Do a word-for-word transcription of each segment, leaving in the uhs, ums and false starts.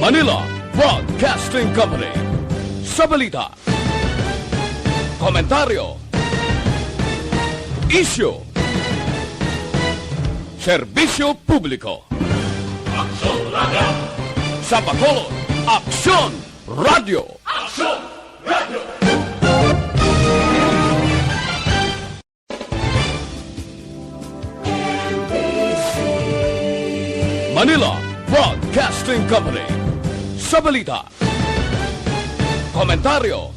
Manila Broadcasting Company. Sa balita, komentaryo, isyu, serbisyo publiko. Aksyon Radio. Sa Bacolod, Aksyon Radio. Aksyon Radio. Manila Broadcasting Company. Sa balita, komentaryo,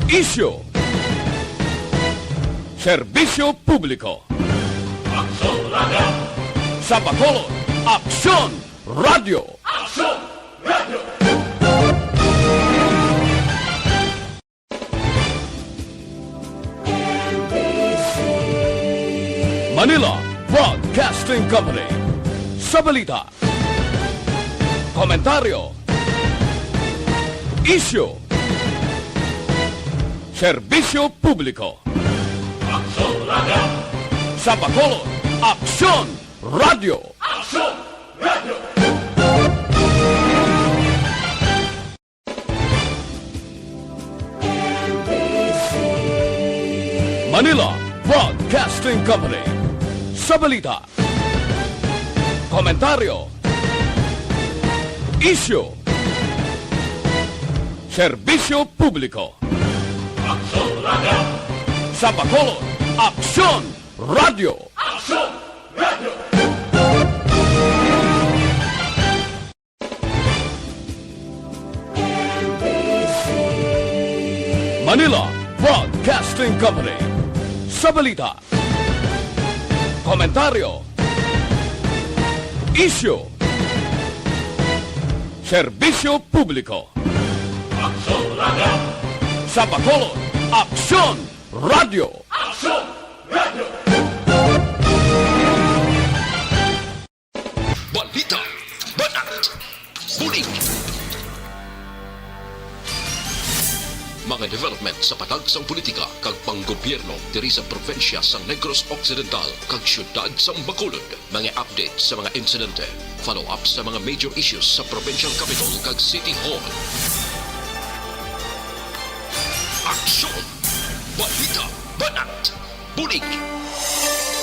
isyu, serbisyo publiko. Aksyon Radio. Sa Bacolod, Aksyon Radio. Aksyon Radio. Manila Broadcasting Company. Sa balita, komentaryo, isyu, serbisyo publiko. Aksyon Radio. Sa Bacolod, Aksyon Radio. Aksyon Radio. Manila Broadcasting Company. Sa balita, komentaryo, isyu, serbisyo publiko. Aksyon Radio. Sa Bacolod, Aksyon Radio. Aksyon Radio. Manila Broadcasting Company. Sa balita, komentaryo, isyu, serbisyo publiko. Aksyon Radio. Sa Bacolod, Aksyon Radio. Aksyon Radio. Balita, banat, bulig. Mga development sa patag sang politika kag panggobyerno diri sa probinsya sang Negros Occidental kag siyudad sang Bacolod. Mga update sa mga insidente, follow-up sa mga major issues sa provincial capital kag city hall. Aksyon! Balita, banat, bulig.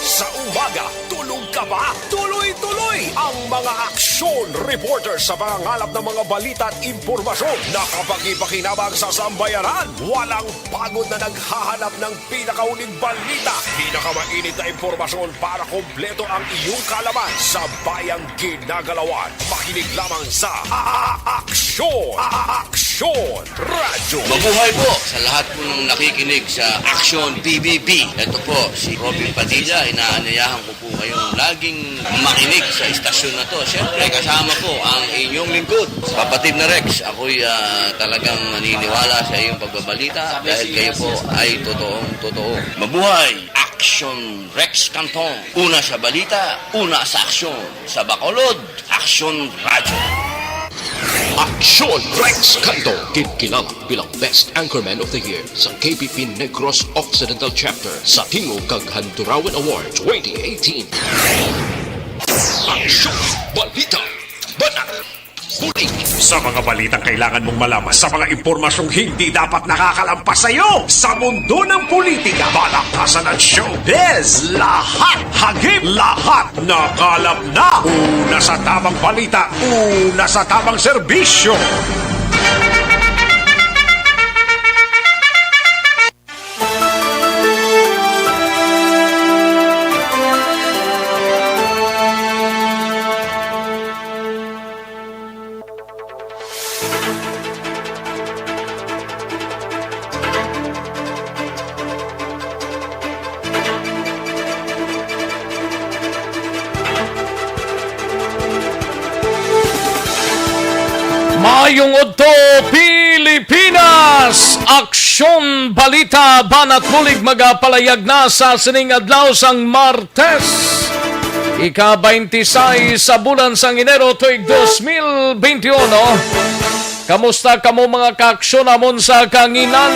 Sa umaga, tulog ka ba? Tuloy-tuloy ang mga aksyon reporter sa pangangalap ng mga balita at impormasyon na kapakipakinabang sa sambayanan. Walang pagod na naghahanap ng pinakauling balita, pinakamainit na impormasyon para kompleto ang iyong kaalaman sa bayang ginagalawan. Makinig lamang sa A-, A-, Aksyon! A-, A-, Aksyon! Radyo. Mabuhay po sa lahat po ng nakikinig sa Aksyon P B B. Ito po si Robin Padilla. Inaanyayahan ko po kayong laging makinig sa istasyon na to. Siyempre, kasama po ang inyong lingkod, Kapatid na Rex. Ako'y, ah, talagang naniniwala sa iyong pagbabalita dahil kayo po ay totoong totoo. Mabuhay! Aksyon Rex Canton. Una sa balita, una sa aksyon. Sa Bacolod, Aksyon Radyo. Aksyon Rex Canto, ginkilala bilang Best Anchorman of the Year sa K P P Negros Occidental Chapter sa Tingog kag Handurawan Award twenty eighteen. Aksyon, balita, banat, bulig. Sa mga balitang kailangan mong malaman, sa mga impormasyong hindi dapat nakakalampas sa iyo, sa mundo ng politika, palakpasan at showbiz, lahat, hagip, lahat, nakalap na. Una sa tamang balita, una sa tamang serbisyo. Maayong udto, Pilipinas! Aksyon, balita, banat, bulig magapalayag na sa sining adlaw sang Martes, ika-twenty-six sa bulan sang Enero tuig dos mil benti uno. Kamusta kamo, mga kaaksyon, amon sa kahanginan?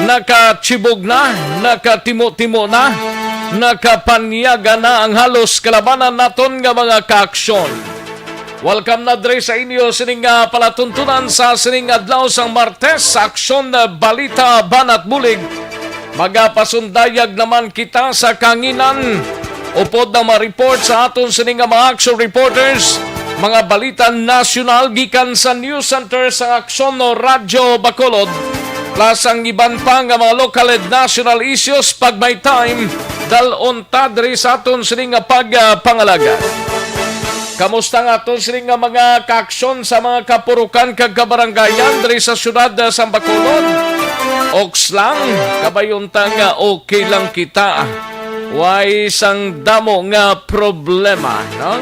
Nakachibog na, nakatimo-timo na, nakapanyaga na ang halos kalabanan naton nga mga kaaksyon. Welcome na diri sa inyo sining, ah, palatuntunan sa sining adlaw sang Martes sa Aksyon, ah, Balita Banat Bulig. Magapasundayag naman kita sa kanginan. Upod na ma-report sa aton sining nga mga action reporters, mga balita nasyonal gikan sa News Center sa Aksyon o Radyo Bacolod, plus ang iban pa nga mga local and national issues pag may time, dalon ta diri sa aton sining nga pagpangalaga. Kamusta nga aton sining nga mga kaaksyon sa mga kapurukan kag kabarangayan diri sa siyudad, ah, sa Bacolod? Oks lang, kabayon ta nga okay lang kita. Way sang damo nga problema, no?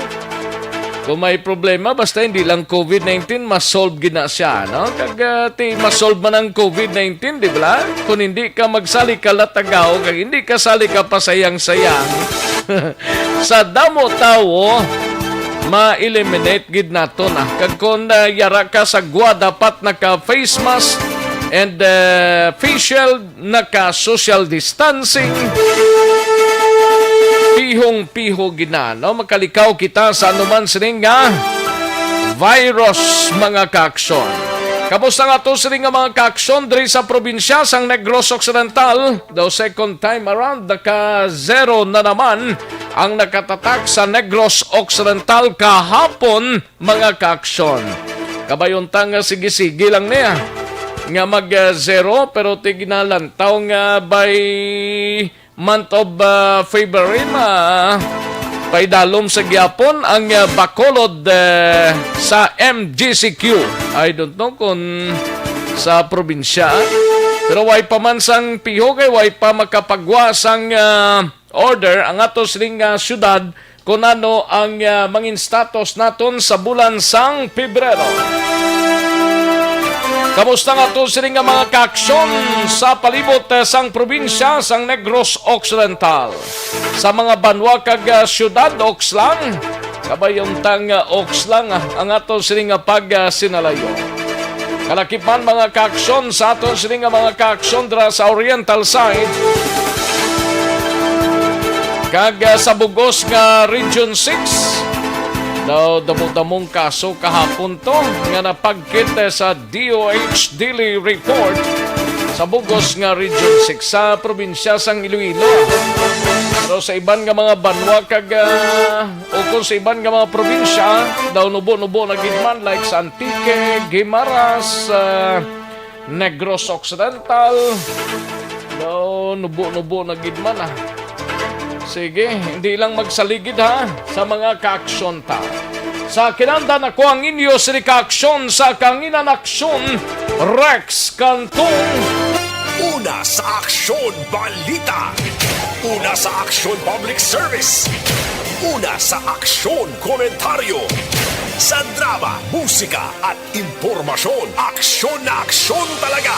Kung may problema, basta hindi lang covid nineteen, masolve gid na siya, no? Kag, ah, ti masolve man ang covid nineteen, di ba? Kung hindi ka magsali ka latagaw, kag hindi ka sali ka pasayang-sayang, sa damo tawo, ma-eliminate gid nato na. Kag kung, ah, yara ka sa gwa, dapat naka face mask and, ah, face shield, naka social distancing. Pihong-piho gid na, no? Makalikaw kita sa anuman sining nga virus, mga kaaksyon. Kamusta nga to sining nga mga kaaksyon diri sa probinsya sang Negros Occidental? Daw second time around, naka zero na naman ang nakatatak sa Negros Occidental kahapon, mga kaaksyon. Kabayon ta nga sige-sige lang niya nga mag, ah, zero, pero tignalantaw nga by month of, ah, February, ma paidalom sa gyapon ang, ah, Bacolod, eh, sa M G C Q. I don't know kung sa probinsya, pero way pa man sang piho kay way pa makapagwa sang, ah, order ang ato sining, ah, syudad kung ano ang, ah, mangin status naton sa bulan sang Pebrero. Kamusta nga to sini nga mga kaaksyon sa palibot, eh, sang probinsya sang Negros Occidental? Sa mga banwa kag, ah, syudad, oks lang. Kabayon ta nga oks lang, ah, ang ato sini nga pag, ah, sinalayo. Kalakipan, mga kaaksyon, sa aton sini nga mga kaaksyon dira sa Oriental side kag, ah, sa bugos nga Region six, daw damo-damong kaso kahapon to nga napagkit, eh, sa D O H Daily Report sa bugos nga Region six sa probinsya sang Iloilo. Pero sa iban nga mga banwa kag, ah, o kung sa iban nga mga probinsya, daw nubo-nubo na gid man, like sa Antique, Guimaras, ah, Negros Occidental. Daw nubo-nubo na gid man, ah. Sige, hindi lang magsaligid, ha, sa mga kaaksyon ta. Sa kinahanglan, ako ang inyo sini kaaksyon sa Kanginan Aksyon, Rex Cantong. Una sa aksyon, balita. Una sa aksyon, public service. Una sa aksyon, komentaryo. Sa drama, musika, at impormasyon, aksyon na aksyon talaga.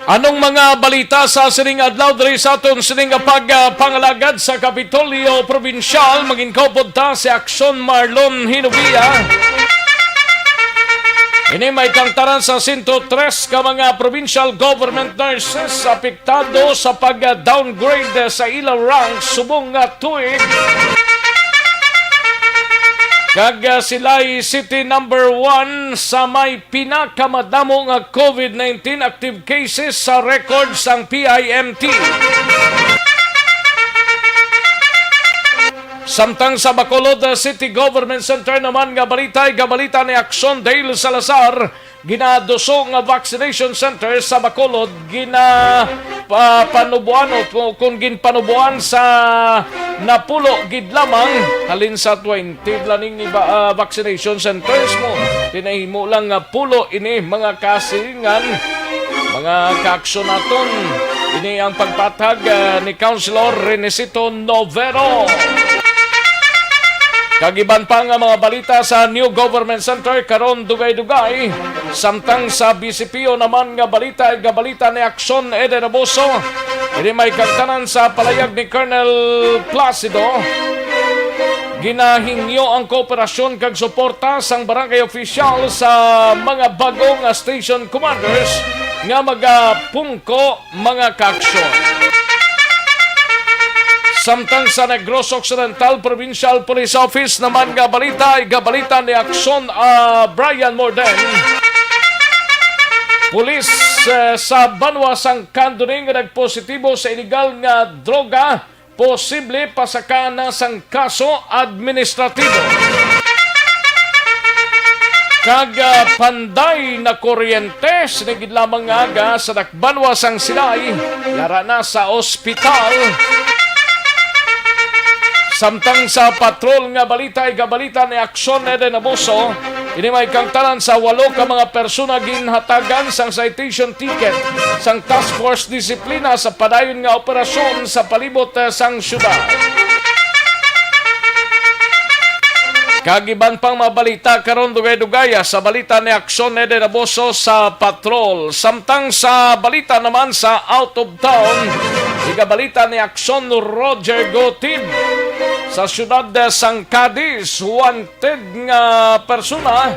Anong mga balita sa sining adlaw diri sa aton sining nga pagpangalagad sa Kapitolyo Probinsyal? Manginkaupod ta si Aksyon Marlon Hinubia. Ini may kangtaran sa sento tres ka mga provincial government nurses apektado sa pag-downgrade sa ila rank subong nga tuig. Kag, ah, sila'y city number one sa may pinakamadamo nga covid nineteen active cases sa record sang P I M T. Samtang sa Bacolod City Government Center naman nga balita, igabalita ni Aksyon Dale Salazar, ginaduso nga vaccination center sa Bacolod gina pa-, panubuan o kung ginpanubuan sa napulo gid lamang halin sa twenty laning iba, ah, vaccination centers mo. Tinahimo lang nga pulo ini mga kasilingan, mga kaaksyon naton. Ini ang pagpatag, ah, ni Councilor Renesito Novero. Kag iban pa nga mga balita sa New Government Center karon dugay-dugay. Samtang sa B C P O naman nga balita, nga balita ni Aksyon Eden Abuso. Ini may kagtanan sa palayag ni Colonel Placido. Ginahingyo ang kooperasyon kag suporta sang barangay official sa mga bag-o nga station commanders nga magapungko, mga kaaksyon. Samtang sa Negros Occidental Provincial Police Office naman nga balita, igabalita ni Akson, ah, Brian Morden. Pulis, eh, sa banwa sang Candoni nga nagpositibo sa iligal nga droga, posible pasakaan na sang kaso administratibo. Kag, ah, panday na kuryente, sini gid lamang nga aga sa dakbanwa sang Sinai, yara na sa ospital. Samtang sa patrol nga balita, igabalita ni Akson Eden Abuso, ini may kangtanan sa walo ka mga persona ginhatagan sang citation ticket sang Task Force Disiplina sa padayon nga operasyon sa palibot, eh, sang syudad. Kag iban pang mga balita karon, dugay-dugaya sa balita ni Akson Eden Abuso sa patrol. Samtang sa balita naman sa out of town, igabalita ni Akson Roger Gotib sa siyudad sang Cadiz. Wanted nga persona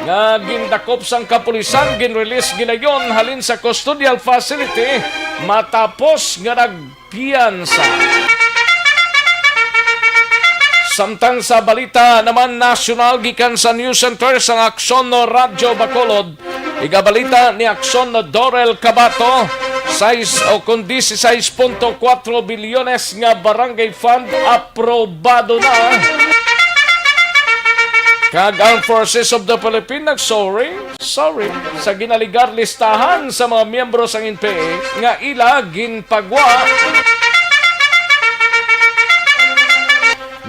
nga gindakop sang kapulisan, ginrelease gilayon halin sa custodial facility matapos nga nag piyansa. Samtang sa balita naman nasyonal, gikan sa News Center sang Akson Radyo Bacolod, igabalita ni Akson Dorel Cabato, sais o kon dieciséis punto cuatro bilyones nga barangay fund aprobado na. Kag ang Forces of the Philippines nag-sorry, sorry sa ginaligar listahan sa mga miyembro sang N P A nga ila ginpagwa.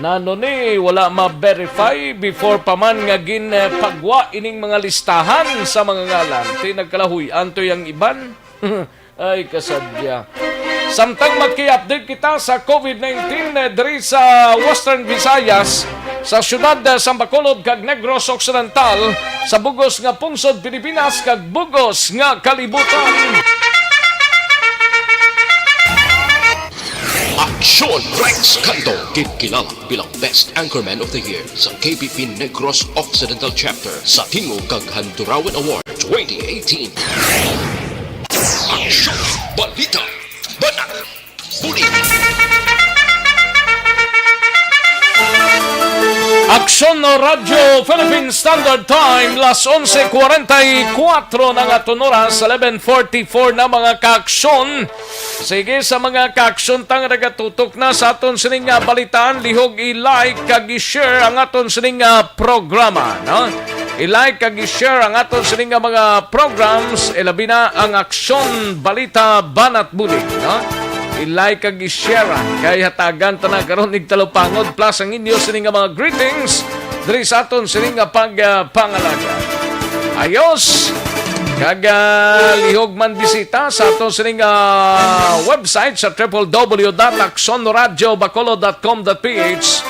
Nano ni wala ma-verify before pa man nga ginpagwa ining mga listahan sa mga ngalan? Ti nagkalahuy-an to yang iban. Ay, kasadya. Samtang maki-update kita sa covid nineteen, eh, diri sa Western Visayas, sa siyudad, eh, sang Bacolod kag Negros Occidental, sa bug-os nga pungsod Pilipinas kag bug-os nga kalibutan. Aksyon Rex Canto, gid kilala bilang Best Anchorman of the Year sa K B P Negros Occidental Chapter sa Tingog kag Handurawan Award twenty eighteen. Aksyon! Balita! Banat! Bulig! Aksyon Radyo Philippine Standard Time, las onse cuarenta y cuatro na nga aton oras, eleven forty-four na, mga kaaksyon. Sige, sa mga kaaksyon ta nga nagatutok na sa aton sining nga balitaan, lihog i-like kag i-share ang aton sining nga programa, no? I-like kag i-share ang aton sining nga mga programs, ilabi na ang Aksyon Balita Banat Bulig, no? I-like kag i-share, ah, kay hatagan ta na karon ning talupangod, plus ang inyo sining nga mga greetings diri sa aton sining nga pag, ah, pangalaga. Ayos! Kag, ah, lihog man bisita sa aton sining, ah, website sa triple W dot aksonradiobacolod dot com dot P H.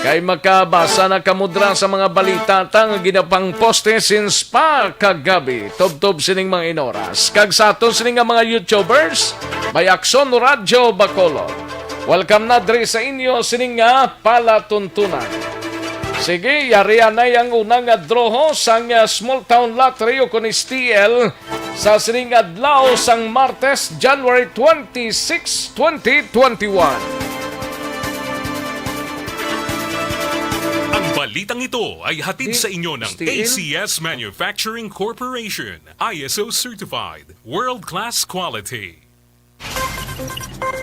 Kay makabasa na kamo dira sa mga balita ta nga ginapangposte since pa kagabi, tubtob sining mga inoras. Kag sa aton sining nga mga YouTubers, may Aksyon Radyo Bacolod. Welcome na diri sa inyo sining nga palatuntunan. Sige, yari anay ang una nga draw sang, ah, Small Town Lottery o kon S T L sa sining adlaw sang Martes, January twenty-six, twenty twenty-one. Ang balitang ito ay hatid sa inyo ng S T L? A C S Manufacturing Corporation, I S O certified, world-class quality.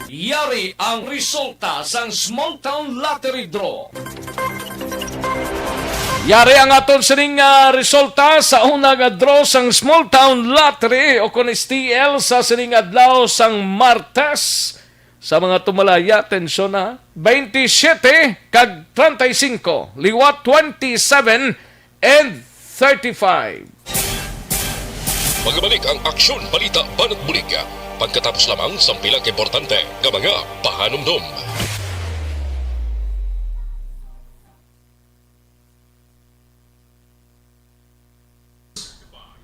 Yari ang resulta sang Small Town Lottery Draw. Yari ang aton sining, ah, resulta sa una nga draw sang Small Town Lottery o kon S T L sa sining adlaw sang Martes. Sa mga tumalaya, atensyon, ha, twenty-seven kag treinta y cinco, liwat twenty-seven and thirty-five. Magabalik ang Aksyon Balita Banat Bulig pagkatapos lamang sang pila ka importante nga mga pahanumdom.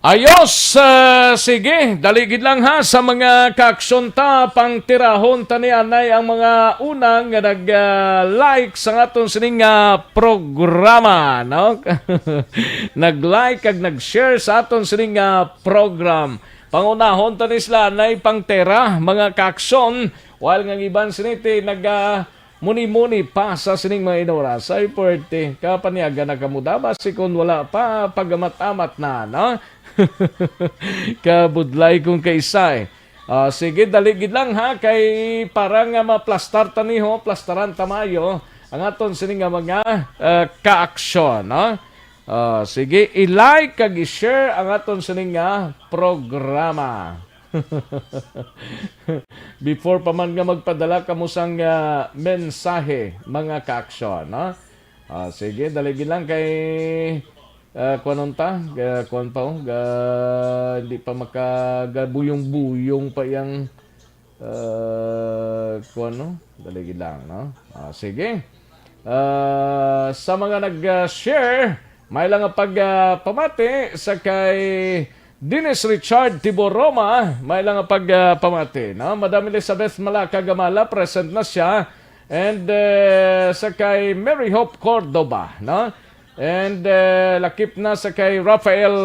Ayos, ah, sige, dali gid lang ha sa mga kaaksyon ta, pangtirahon ta ni anay ang mga una nga nag, ah, like sa aton sining nga programa, no? Nag-like kag nag-share sa aton sining nga program. Pangunahon ta ni sila anay pangtira, mga kaaksyon, while nga ang iban sini ti nag, ah, Muni-muni pa sa sining mga inuras. Ay, puwerte. Kapanyaga na kamo, da, basi kon wala pa, pagamat-amat na, no? Kabudlay kong kaisa, eh. Ah, sige, dali gid lang, ha, kay para nga maplastar ta ni, ho, plastaran ta maayo ang aton sini nga mga, ah, kaaksyon, no? Ah, sige, i-like kag i-share ang aton sini nga programa. Before pa man nga magpadala kamo sang, ah, mensahe, mga kaaksyon, no? Ah, sige, dali gid lang kay, ah, kuwanon ta, ga-, kuwan pa, oh, ga-, hindi pa makagabuyong-buyong pa yang, ah, kuwan, no? Dali gid lang, no? Ah, sige. Ah, sa mga nag-share, may lang nga pag, ah, pamati sa kay Dennis Richard Tiboroma, may lang nga pag, ah, pamati, no? Madam Elizabeth Malaka Gamala, present na siya. And, eh, sa kay Mary Hope Cordova, no? And, eh, lakip na sa kay Rafael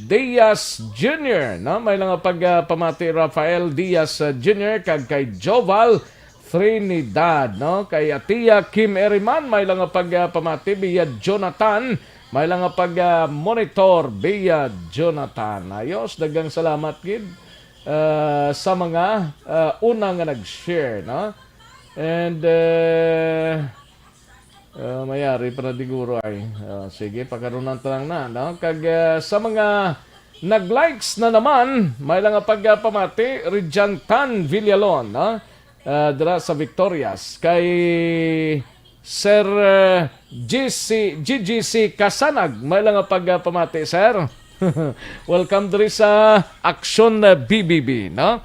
Diaz Junior, no? May lang nga pag, ah, pamati Rafael Diaz, ah, Junior kag kay Joval Trinidad, no? Kay Atia Kim Eriman, may lang nga pag, ah, pamati via Jonathan, may lang nga pag, ah, monitor via Jonathan. Ayos, daghang salamat gid, ah, sa mga, ah, una nga nag-share, no? And, eh, ah, mayari pa na diguro ay. Ah, sige, pakarunan ta lang na, no? Kag, ah, sa mga nag-likes na naman, may lang nga pagpamati, Rijantan Villalon, no? Ah, dira sa Victorias. Kay Sir, ah, G C, G G C Kasanag, may lang nga pagpamati, sir. Welcome diri sa Aksyon, ah, B B B, no?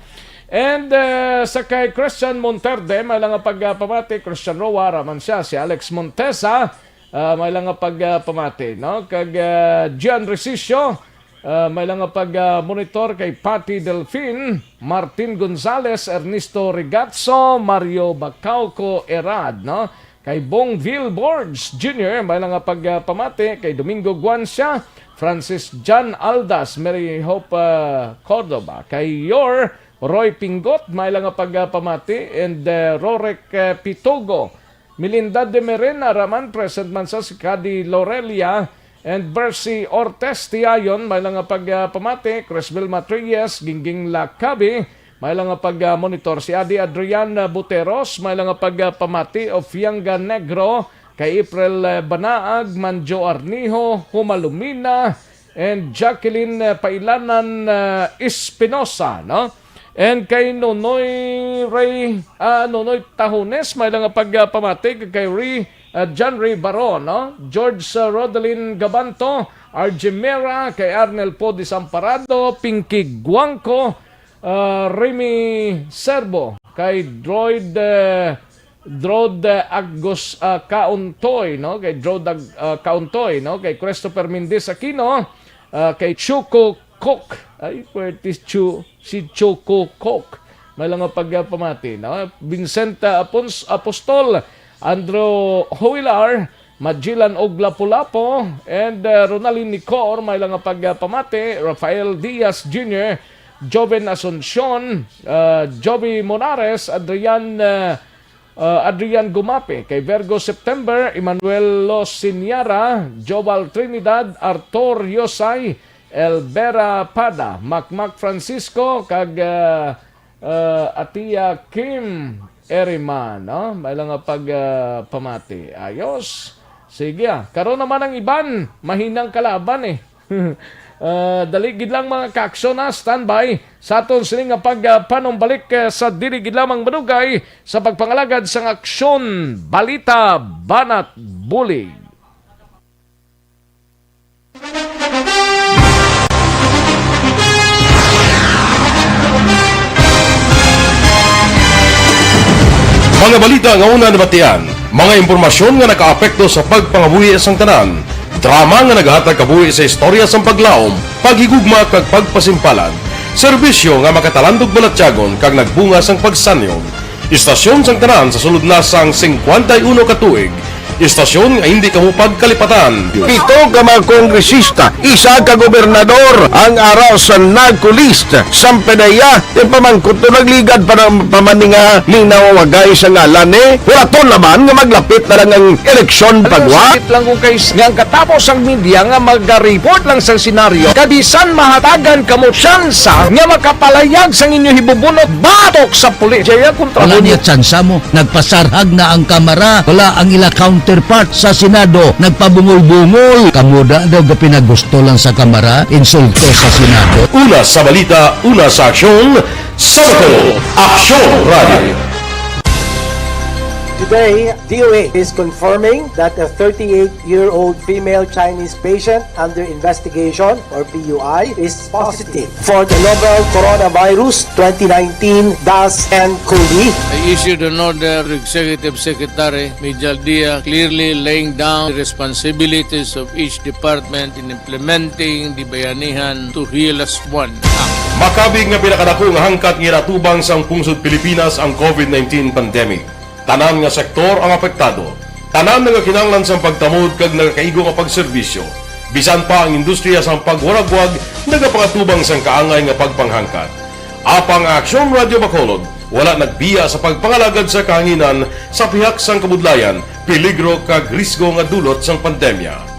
And, ah, sa kay Christian Monterde, may lang nga pagpamati, Christian Roa, raman siya, si Alex Montesa, ah, may lang nga pagpamati, no? Kag, ah, Gian Resicio, ah, may lang nga pag, ah, monitor kay Patty Delfin, Martin Gonzales, Ernesto Regatso, Mario Bacauco Erad, no? Kay Bongville Borges Junior, may lang nga pag, ah, pamati kay Domingo Guancia, Francis John Aldas, Mary Hope, ah, Cordova, kay Yor Roy Pinggot, may lang nga pag, ah, pamati, and, ah, Rorek, ah, Pitogo, Melinda de Merena, raman present man sa si Kadi Lorelia, and Bercy Ortes Tiayon, may lang nga pag, ah, pamati, Crisbel Matrias, Gingging Lacabi, may lang nga pag, ah, monitor si Adi Adrian, ah, Buteros, may lang nga pag, ah, pamati, Ofianga Negro, kay April, ah, Banaag, Manjo Arnijo, Humalumina, and Jacqueline, ah, Pailanan, ah, Espinosa, no? And kay Nonoy Ray, ah, Nonoy Tahones, may lang nga pag, ah, pamati kay Ray, ah, John Ray Baron, no? George, ah, Rodelin Gabanto, R J Mera, kay Arnel Poe Desamparado, Pinky Guangco, ah, Remy Serbo, kay Droid, eh, Drod, eh, Agus, ah, Kauntoy, no? Kay Drod Ag-, ah, Kauntoy, no? Kay Christopher Mendez Aquino, ah, kay Chuko Cook. Ay, pwerte si Chu-, si Chuko Cook. May lang nga pagpamati, no? Vincent, ah, Apons-, Apostol, Andrew Huilar, Magellan og Lapu-Lapu, and, uh, Ronaldin Nicor, may lang nga pagpamati, Rafael Diaz Junior, Joven Asuncion, uh, Jovi Monares, Adrian, uh, uh, Adrian Gumape, kay Virgo September, Emmanuel Los Siniara, Joval Trinidad, Arthur Yosay, Elvera Pada, Makmak Francisco, kag, uh, uh, Atia Kim Eriman, no? May lang nga pag, ah, pamati. Ayos. Sige, ah. Karon naman ang iban, mahinang kalaban, eh. Ah, dali gid lang, mga kaaksyon, ha. Standby sa aton sini nga pag, ah, panumbalik, eh, sa dili gid lamang madugay sa pagpangalagad sang aksyon, balita, banat, bulig. Mga balita nga una nabatian, mga impormasyon nga nakaapekto sa pagpangabuhi sang tanan, drama nga naghatag kabuhi sa istorya sang paglaom, paghigugma kag pagpasimpalan, serbisyo nga makatalandog balatyagon kag nagbunga sang pagsanyon. Istasyon sang tanan sa sulod na sang singkwenta y uno ka tuig, Istasyon nga hindi kamo pagkalipatan. Pito ka mga kongresista, isa ka gobernador ang ara sa narco list. Sampedeya, yung pamangkot to nagligad pa ng pamaninga, linaw wagay sa ngalan eh. Wala to naman nga maglapit na lang ang eleksyon pagwa. Sakit lang kung kay nga ang katapos ang media nga mag-report lang sa senaryo. Kabisan mahatagan kamo tsansa nga makapalayag sang inyo hibubunot batok sa pulis. Jaya kontra Wala mo. Niya tsansa mo. Nagpasarhag na ang Kamara. Wala ang ila counterpart sa Senado. Nagpabungol-bungol. Kamo da daw gapinagusto lang sa Kamara, insulto sa Senado. Una sa balita, una sa aksyon, sa Bacolod, Aksyon Radio. Today, D O A is confirming that a thirty-eight-year-old female Chinese patient under investigation, or P U I, is positive for the novel coronavirus twenty nineteen dash N cov. I issued an order to Executive Secretary Mijal Dia, clearly laying down the responsibilities of each department in implementing the Bayanihan to Heal As One Act. Makabig nga pinakadako nga hangkat nga ginatubang sang pungsod Pilipinas ang covid nineteen pandemic. Tanan nga sektor ang apektado. Tanan nagakinahanglan sang pagtamod kag nagakaigo nga pagserbisyo. Bisan pa ang industriya sang pagwaragwag nagapangatubang sang kaangay nga pagpanghangkat. Apang ang Aksyon Radio Bacolod wala nagbiya sa pagpangalagad sa kahanginan sa pihak sang kabudlayan, peligro kag risgo nga dulot sang pandemya.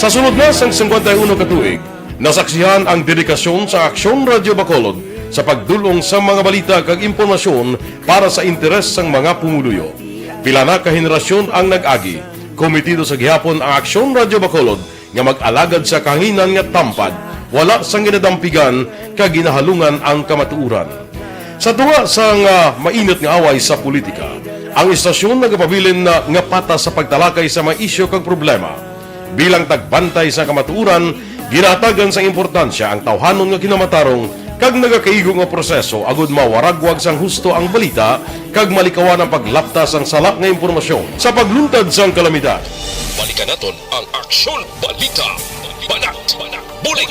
Sa sulod na sang singkwenta y uno ka tuig, nasaksihan ang dedikasyon sa Aksyon Radio Bacolod sa pagdul-ong sa mga balita kag impormasyon para sa interes sang mga pumuluyo. Pila na ka henerasyon ang nag-agi. Komitido sa gihapon ang Aksyon Radio Bacolod nga mag-alagad sa kahanginan nga tampad, wala sang ginadampigan kag ginahalungan ang kamatuoran. Sa tunga sang, ah, mainit nga away sa politika, ang istasyon nagapabilin na nga patas sa pagtalakay sa mga isyu kag problema. Bilang tagbantay sa kamatuoran, ginahatagan sang importansya ang tawhanon nga kinamatarong kag nagakaigo nga proseso agud mawaragwag sang husto ang balita kag malikawan ang paglapta sang sala nga impormasyon sa pagluntad sang kalamidad. Balikan naton ang Aksyon Balita. Banat, bulig.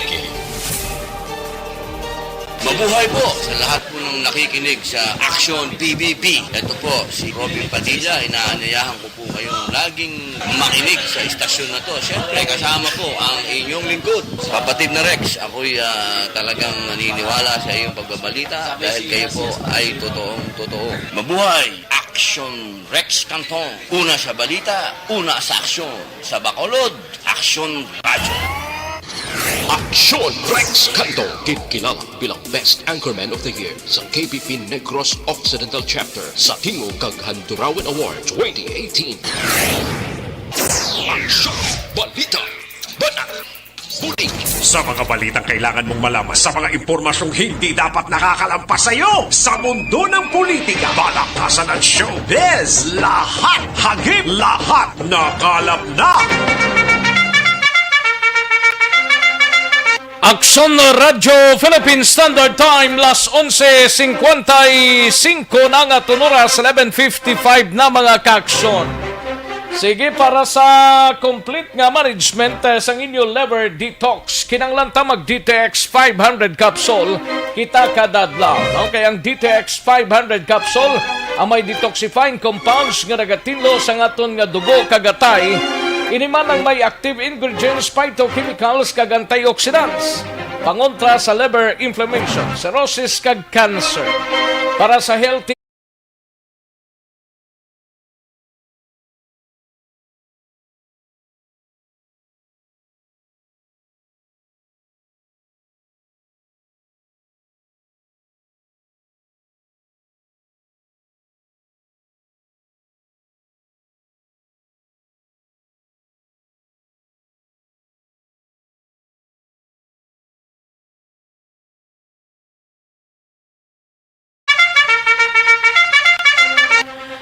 Mabuhay po sa lahat po ng nakikinig sa Aksyon P B P. Ito po si Robin Padilla. Inaanyayahan ko po kayong laging makinig sa istasyon na to. Siyempre, kasama po ang inyong lingkod, kapatid na Rex. Ako'y, ah, talagang naniniwala sa iyong pagbabalita dahil kayo po ay totoong totoo. Mabuhay! Aksyon Rex Canton. Una sa balita, una sa aksyon. Sa Bacolod, Aksyon Radyo. Aksyon Rex Canton, ginkilala bilang Best Anchorman of the Year sa K P P Negros Occidental Chapter sa Tingog kag Handurawan Award twenty eighteen. Aksyon Balita. Banat. Bulig. Sa mga balitang kailangan mong malaman, sa mga impormasyong hindi dapat nakakalampas sa iyo, sa mundo ng politika, balaktasan at showbiz, lahat hagip, lahat nakalap na. Aksyon Radyo Philippine Standard Time, las onse cincuenta y cinco na nga tunuras, eleven fifty-five na, mga kaaksyon. Sige, para sa complete nga management, eh, sang inyo liver detox, kinahanglan ta mag D T X five hundred capsule kita kada adlaw, no? Kay ang D T X five hundred capsule ang may detoxifying compounds nga nagatinlo sa aton nga dugo kag atay. Ini man ang may active ingredients, phytochemicals, kag antioxidants. Pangontra sa liver inflammation, cirrhosis, kag cancer. Para sa healthy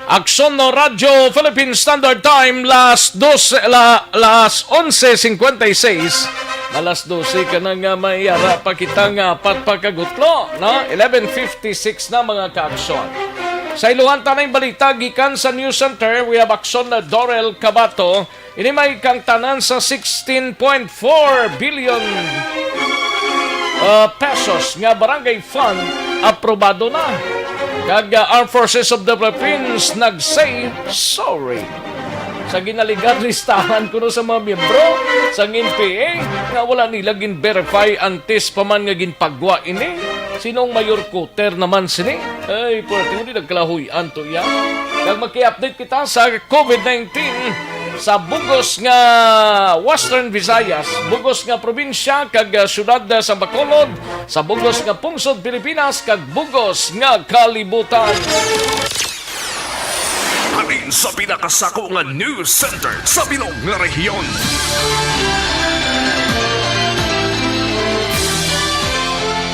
Aksyon no Radyo Philippine Standard Time, las dos, la, las onse cincuenta y seis. Alas dose ka na nga may ara pa kita nga apat pa ka gutlo, no? Eleven fifty-six na, mga kaaksyon. Sa iluhan ta na yung balita gikan sa News Center, we have Aksyon na Dorel Cabato. Ini may kangtanan sa sixteen point four billion. ah, pesos nga barangay fund aprobado na. Kag, ah, Armed Forces of the Philippines nag-say sorry sa ginaligan listahan kuno sa mga miyembro sang N P A nga wala nila gin-verify antes pa man nga ginpagwa ini. Sinong mayor kuter naman sini? Ay, pwerte mo di nagkalahuy-an to iya. Kag magki-update kita sa COVID nineteen sa bugos nga Western Visayas, bugos nga probinsya kag, ah, syudad sa Bacolod, sa bugos nga pungsod Pilipinas kag bugos nga kalibutan. Halin sa pinakasako nga news center sa bilog nga rehiyon.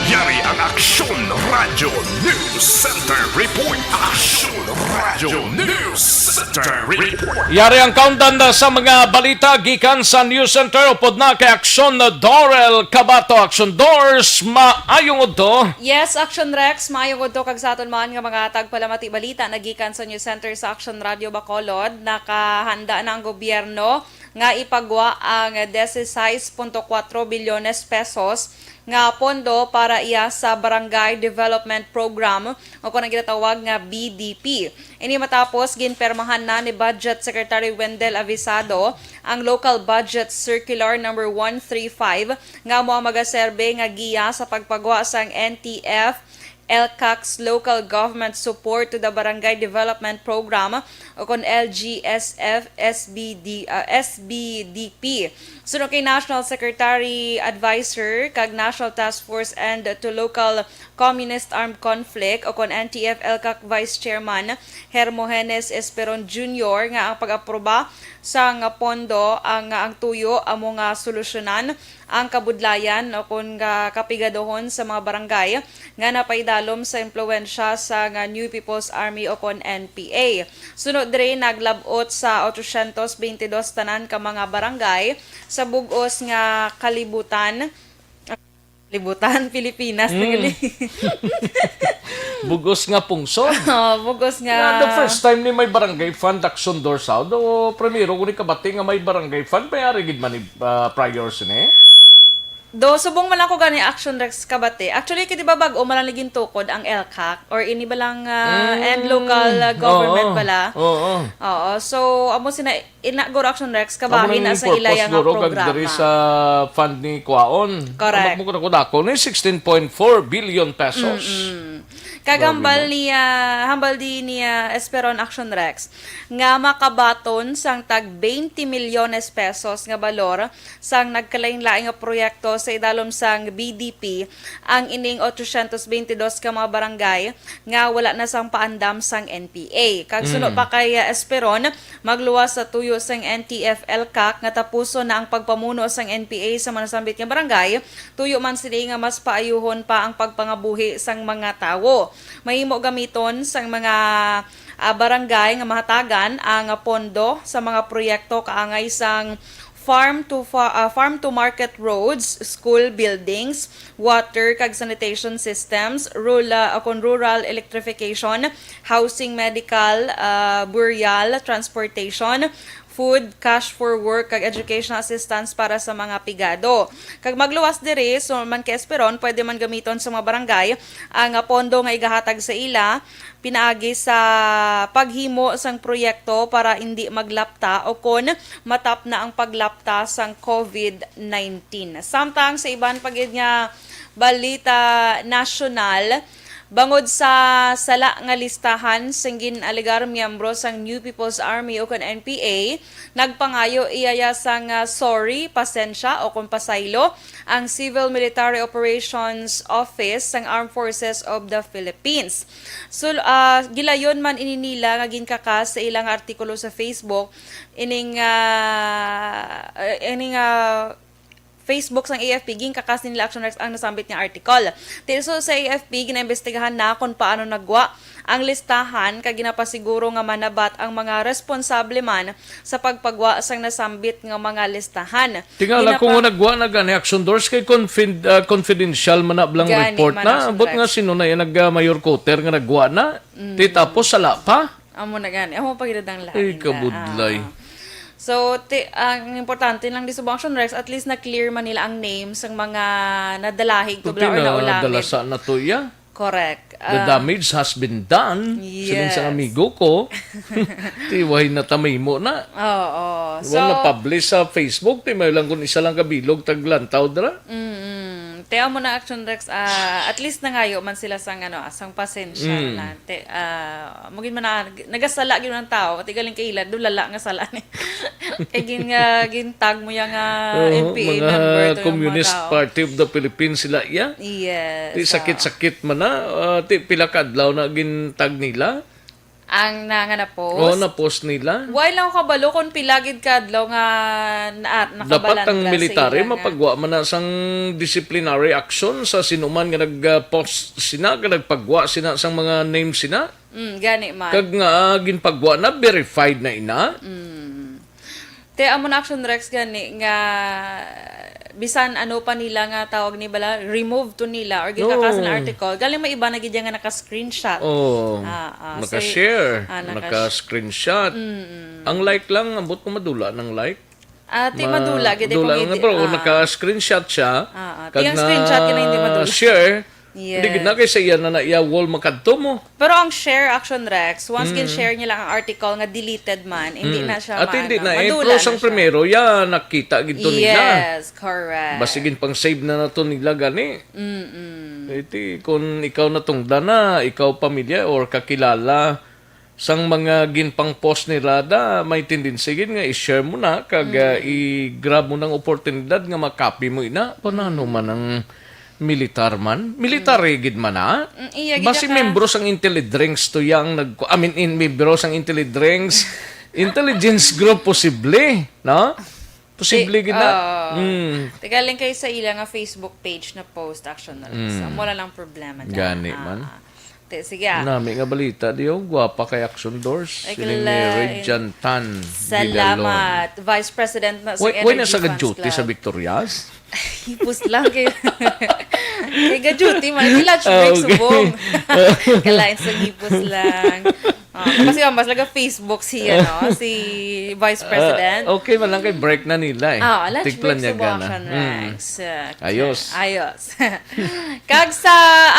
Yari ang Aksyon Radio News Center Report. Aksyon Radio News Center Report. Yari ang countdown na sa mga balita gikan sa News Center. Upod na kay Aksyon Dorel Cabato. Aksyon Dors, maayong udto. Yes, Action Rex, maayong udto kag sa aton man nga mga tagpalamati balita nagikan sa News Center sa Action Radio Bacolod. Nakahanda na ang gobyerno nga ipagwa ang dieciséis punto cuatro bilyones pesos nga pondo para iya sa Barangay Development Program o kon ang ginatawag nga B D P. Ini matapos ginpermahan na ni Budget Secretary Wendell Avisado ang Local Budget Circular number one three five nga amo ang magaserbe nga giya sa pagpagwa sang N T F ELCAC's Local Government Support to the Barangay Development Program o kon L G S F S B D, ah, S B D P. Suno kay National Secretary Advisor kag National Task Force End to Local Communist Armed Conflict o kon N T F ELCAC Vice Chairman Hermogenes Esperon Junior nga ang pag-aproba sang pondo ang, nga ang tuyo amo nga solusyonan ang kabudlayan o kon nga kapigadohon sa mga barangay nga napaidalom sa impluwensya sa nga New People's Army o kon N P A. Suno diri, naglab-ot sa otro syentos beintidos tanan ka mga barangay sa bug-os nga kalibutan, kalibutan, Pilipinas, Mm. nagali. Bug-os nga pungsod. Oh, bug-os nga Nga the first time ni may barangay fund, Action Door South. O, primero ko ni kabati nga may barangay fund, may ari gid man ni, ah, prior sini. Do, subong man ako gani, Action Rex, kabati. Actually, kay di ba bag-o man lang ni gintukod ang ELCAC or ini ba lang, ah, Mm. and local, ah, government Oo. bala? Oo. Oo. So, amo sina, ina, guro, Action Rex, Amo kabahin nang na sa purpose, ila yang guro, kag programa. diri sa fund ni Kwaon. Correct. Ang magmukha ko dako ni sixteen point four billion pesos. Mm-mm. Kag Grabe, hambal no? niya, hambal di niya Esperon, Action Rex, nga makabaton sang tag twenty milyones pesos nga balor sang nagkalain-lain nga proyekto sa idalom sang B D P ang ining otro syentos beintidos ka mga barangay nga wala na sang paandam sang N P A. Kag suno Mm. pa kay, uh, Esperon, magluwas sa tuyo sang N T F ELCAC nga tapuson na ang pagpamuno sang N P A sa mga nasambit nga barangay, tuyo man sini nga mas paayuhon pa ang pagpangabuhi sang mga tawo. Mahimo gamiton sang mga, ah, barangay nga mahatagan ang pondo sa mga proyekto kaangay sang farm to fa-, ah, farm to market roads, school buildings, water kag sanitation systems, rural, ah, kon rural electrification, housing, medical, ah, burial, transportation, food, cash for work, kag educational assistance para sa mga pigado. Kag magluwas diri, suno man kay Esperon, pwede man gamiton sa mga barangay ang, ah, pondo nga igahatag sa ila pinaagi sa paghimo sang proyekto para indi maglapta o kon matapna ang paglapta sang COVID nineteen. Samtang sa iban pa gid nga balita nasyonal, bangod sa sala nga listahan sang gin-alegar miyembro sang New People's Army o kon N P A, nagpangayo iya sang, ah, sorry, pasensya o kon pasaylo ang Civil Military Operations Office sang Armed Forces of the Philippines. So, ah, gilayon man ini nila nga ginkakas sa ilang artikulo sa Facebook, ining, ah, eh, ining, ah, Facebook sang A F P, ginkakas ni nila, Action Rex, ang nasambit nga article. Ti so sa A F P, ginaimbestigahan na kung paano nagwa ang listahan, kag ginapasiguro nga manabat ang mga responsable man sa pagpagwa sang nasambit nga mga listahan. Tingala Ginapa- kung nagwa na gani, Action Doors, kay confid-, ah, confidential man na blang Gani report man, na. Action Ambot nga Rex. Sino na yan nag, ah, mayor quarter nga nagwa na? Mm. Ti tapos sala pa? Amo na gani. Amo pa gid ang lain Ay, na, kabudlay. ah. So, ti-, ang importante lang di subong, Action Rex, at least na-clear man nila ang name sang mga nadalahig to bala or naulangit. Nadala sa na to, iya. Correct. The damage has been done. Siling sa amigo ko, ti way na tamimo na. Oo. Wala na publish sa Facebook, ti may lang kung isa lang kabilog taglantaw dira. Mm. Te amo na, Action Rex, ah, at least nangayo man sila sang, ano, sang pasensya na. Te, ah, mo gid man na, nagasala gid ang tao, ti galing kaila, dulala nga sala ni. Kay gin-, nga gintag mo ya nga Oo, M P A mga member to yung mga Communist tao. Party of the Philippines sila, iya. Yes, Ti ah. Sakit-sakit man na, ah, ti pila ka adlaw na gintag nila. Ang na nga na-post? Oo, na-post nila. Why lang ako kabalo kung pila gid ka adlaw nga na, nakabalan Dapat ang na sa military ila nga mapagwa man na sang disciplinary action sa sinuman nga nag-post sina, nga nagpagwa sina sang mga name sina. Mm, gani man. Kag nga, ah, ginpagwa na, verified na ina. Mm. Te, amo na, Action Rex, gani nga bisan ano pa nila nga tawag ni bala, remove to nila or gikakasan na No. article, galing may iba na gid yan nga naka-screenshot. Oh, Ah, ah, so, naka-share, ah, naka-sh- naka-screenshot. Mm-mm. Ang like lang, ambot ko madula ng like. Ah, ti Ma-, madula gid eh madula kung lang, hindi, pero kung ah. naka-screenshot siya, Ah, ah. kag Ti ang screenshot ka na hindi madula. share, Yes. Hindi gid na kay sa iya na na iya wall makadto mo. Pero ang share, Action Rex, once Mm. gin-share niya lang ang article nga deleted man, hindi Mm. na siya At hindi maano. na eh, Madula pero na sang siya. primero, ya, nakita gid to nila. Yes, correct. Basi gin pang-save na nato nila gani. Mm-mm. Iti, kung ikaw natungdan na, ikaw pamilya or kakilala sang mga ginpang-post ni Rada, may tendency gid nga i-share mo na kag, ah, Mm. i-grab mo ng oportunidad nga makapi mo ina. Panano Mm. man ang militar man? Militar Mm. gid man na? Mm, iya gid Basi ka. membro sang Intelidrinks to yang nag-, I mean, in, membro sang Intelidrinks, intelligence group posible, no? Posible Ti-, gid na. oo. Mm. Ti galing kay sa ila nga Facebook page na post, Action Rex. Mm. Amo lang ang problema dyan. Gani Ah, man. ah. Ti, sige, ah. Nami nga balita, di, oh, gwapa kay Action Doors. Ay, Siling ni kala-, Radiant Tan Salamat. Vidalon. Vice President na sa Wait, wait, Energy nasa Fans ga-duty sa Club. Victorias? Hipos lang kay, kay ga-duty man. Hindi lunch Ah, break, okay. subong. Kalain sa hipos lang. Ah, kasi ang mas laga Facebook si, ano, si Vice Ah, President. okay man lang kay break na nila eh. Ah, lunch Tikplan break niya sa gana. Buwakan, Mm. Rex. Ah, Ayos. ayos. Kag sa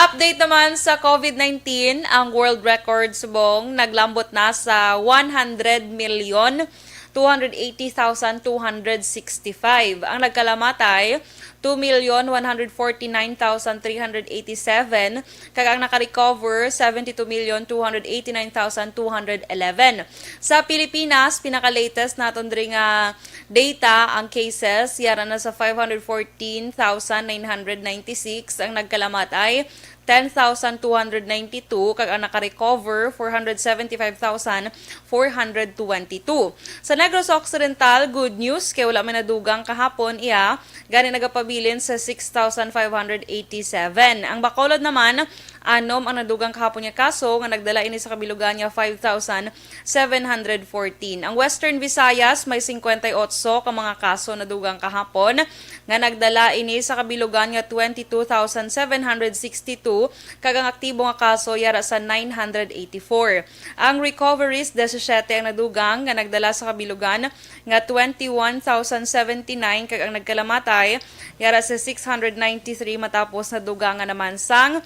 update naman sa COVID nineteen, ang world record subong naglambot na sa one hundred million two hundred eighty thousand two hundred sixty-five. Ang nagkalamatay, two million one hundred forty-nine thousand three hundred eighty-seven, kag ang nakarecover, seventy-two million two hundred eighty-nine thousand two hundred eleven. Sa Pilipinas, pinaka-latest naton diri nga data, ang cases yara na sa five hundred fourteen thousand nine hundred ninety-six, ang nagkalamatay, ten thousand two hundred ninety-two, kag ang nakarecover, four hundred seventy-five thousand four hundred twenty-two. Sa Negros Occidental, good news kay wala may nadugang kahapon, iya gani nagapabilin sa six thousand five hundred eighty-seven. Ang Bacolod naman, anom ang nadugang kahapon nga kaso nga nagdala ini sa kabilugan nga five thousand seven hundred fourteen. Ang Western Visayas may singkwenta y otso ka mga kaso nadugang kahapon nga nagdala ini sa kabilugan nga twenty-two thousand seven hundred sixty-two, kag ang aktibo nga kaso yara sa nine hundred eighty-four. Ang recoveries, disisiete ang nadugang nga nagdala sa kabilugan nga twenty-one thousand seventy-nine, kag ang nagkalamatay yara sa six hundred ninety-three, matapos nadugangan naman sang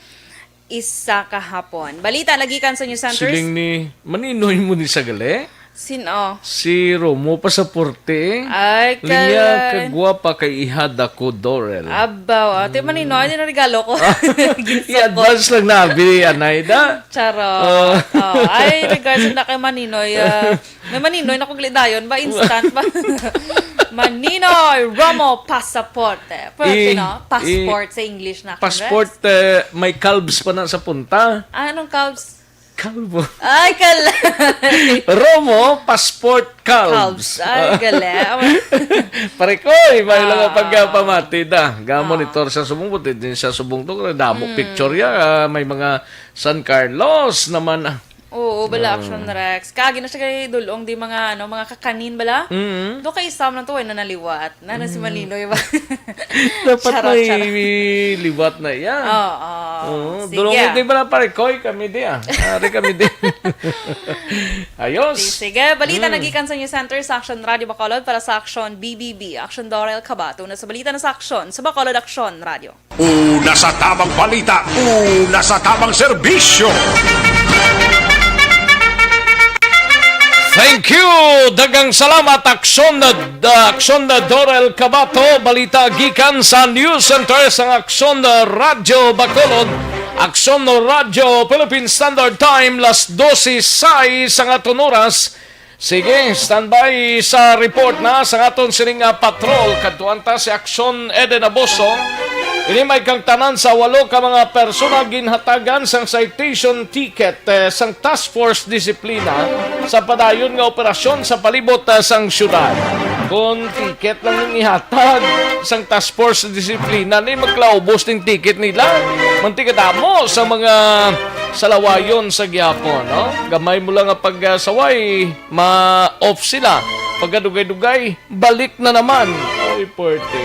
isa kahapon. Balita nagikan sa News Centers. Siling ni, maninoy mo ni sa gali? Sin-o? Si Romo Pasaporte. Ay, Linya kala- kagwapa kay ihada ko, Dorel. Abaw, ate, maninoy, di na regalo ko. Ginsukot. I-advance lang na, abi, anay da. Charot. Ah. Oh, ay, regards na kay Maninoy, ah, may Maninoy na kog lidayon ba? Instant ba? Maninoy Romo Pasaporte. Pwede, I-, no? Passport i-, sa English na, passport, Congrats. Eh, may calves pa na sa punta. Ah, anong calves? Calvo. Ay, kal- Romo, passport, calves. Calves. Ay, gali. Pare ko, eh, may lang Ah. pagpamati da. Ga Ah. monitor sa subong, buti din sa subong to. Damo Mm. picture ya. Ah, may mga San Carlos naman. Ah, Oo, bala, Ah. Action Rex. Kagi na siya kay dulong di mga, ano, mga kakanin, bala. Mm. Do kay Sam lang to, ay nanaliwat. Nana si Malinoy ba? Dapat Charot, may charot. liwat na iya. Oo. Oo, Sige. dulong di ba na pare? Koy, kami di ah. Ari kami di. Ayos. Sige, sige. Balita Mm. nagikan sa News Center sa Action Radio Bacolod para sa Action B B B. Action Dorel Cabato na sa balita na sa Action sa Bacolod Action Radio. Una sa tamang balita, una sa tamang serbisyo. Thank you! Dagang salamat, Aksyon na, Aksyon na Dorel Cabato. Balita gikan sa News Center sang Aksyon Radyo Bacolod. Aksyon Radyo Philippine Standard Time, las dose sais ang aton oras. Sige, standby sa report na sa aton sining nga patrol. Kadtuan ta si Aksyon Eden Aboso. Ini may kang tanan sa walo ka mga persona ginhatagan sang citation ticket, eh, sang Task Force Disiplina sa padayon nga operasyon sa palibot, eh, sang syudad. Kung ticket lang ning ihatag sang Task Force Disiplina, ni maglaubos ning ticket nila. Manti kadamo sa mga salawayon sa gihapon, no? Gamay mo lang nga pagsaway, ma-off sila. Pagkadugay-dugay, balik na naman. Ay, puwerte.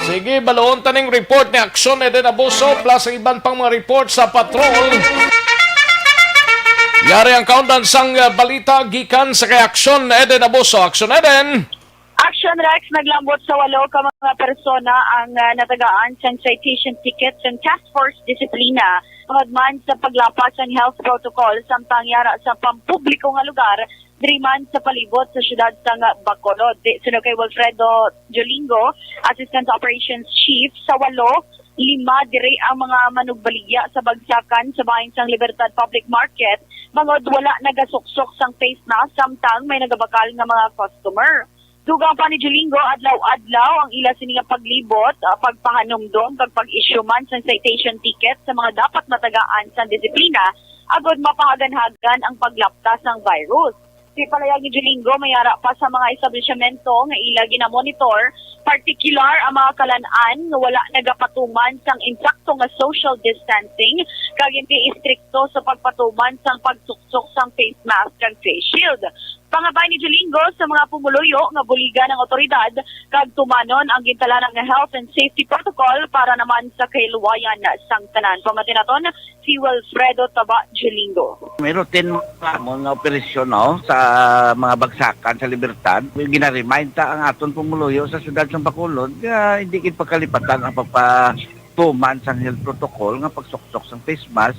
Sige, baloon ta ning report ni Aksyon Eden Abuso plus ang iban pang mga report sa patrol. Yari ang kaundan sang, uh, balita gikan sa kay Aksyon Eden Abuso. Aksyon Eden! Action Rex, naglambot sa walo ka mga persona ang, ah, natagaan sang citation ticket sang Task Force Disiplina tungod man sa paglapas sang health protocol samtang yara sa pampubliko nga lugar diri man sa palibot sa siyudad sang Bacolod. Di, suno kay Wilfredo Jolingo, Assistant Operations Chief, sa walo, lima diri ang mga manugbaligya sa bagsakan sa bahin sang Libertad Public Market bangod wala nagasuksok sang face mask samtang may nagabakal nga mga customer. Dugang pa ni Jolingo, adlaw-adlaw ang ila sini nga paglibot, ah, pagpahanumdom kag pag-issue man sang citation ticket sa mga dapat matagaan sang disiplina agod mapahaganhagan ang paglapta sang virus. Sa pahayag ni Jolingo, may ara pa sa mga establisyemento nga ila ginamonitor, partikular ang mga kalan-an nga wala nagapatuman sang insakto nga social distancing kag hindi istrikto sa pagpatuman sang pagsuksok sang face mask kag face shield. Pangabay ni Jolingo sa mga pumuluyo nga buligan ang awtoridad kag tumanon ang gintalanang nga health and safety protocol para naman sa kahiluwayan sang tanan. Pamati naton si Wilfredo Taba Jolingo. May routine mo nga operasyon, no, sa mga bagsakan sa Libertad. Gina-remind ta ang aton pumuluyo sa siyudad sang Bacolod nga hindi gid pagkalipatan ang pagpatuman sang health protocol nga pagsuksok sang face mask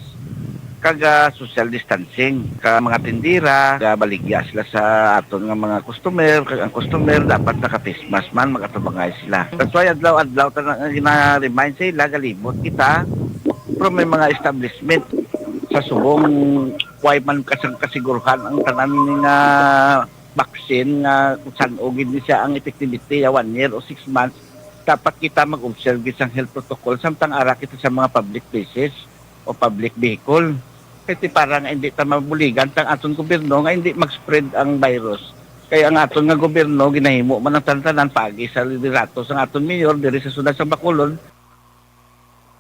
kag, ah, social distancing. Ka mga tindera, gabaligya sila sa aton nga mga customer, kag ang customer dapat naka-face mask man, mag-atubangay sila. That's why adlaw-adlaw ta na gina-remind sa ila, galibot kita, pero may mga establishment sa subong way man kasang kasiguruhan ang tanan nga vaccine nga kung san-o gid ni siya ang effectivity ya one year o six months, dapat kita mag-observe gid sang health protocol samtang ara kita sa mga public places o public vehicle. Kay ti para nga hindi ta mabuligan sang aton gobyerno nga hindi mag-spread ang virus. Kay ang aton nga gobyerno ginahimo man ang tanan-tanan paagi sa liderato sang aton mayor diri sa siyudad sang Bacolod.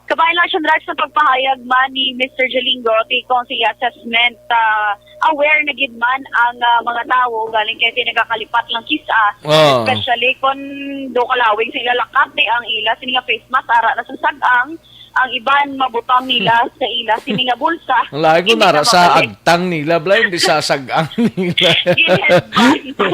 Kabahin lang siya, Drax, sa pagpahayag man ni Mister Jolingo, tikong sa iya assessment, ah, aware na gid man ang, ah, mga tawo galing kay ti nagakalipat lang kis-a, Ah. Especially kung do kalawig sa ila lakati ang ila sini nga face mask ara na sa sag-ang, ang iban mabutang nila sa ila sini nga bulsa. Ang lahi ko Hindi nara na sa mabalik. Agtang nila, bla, hindi sa sag-ang nila. Yes, man.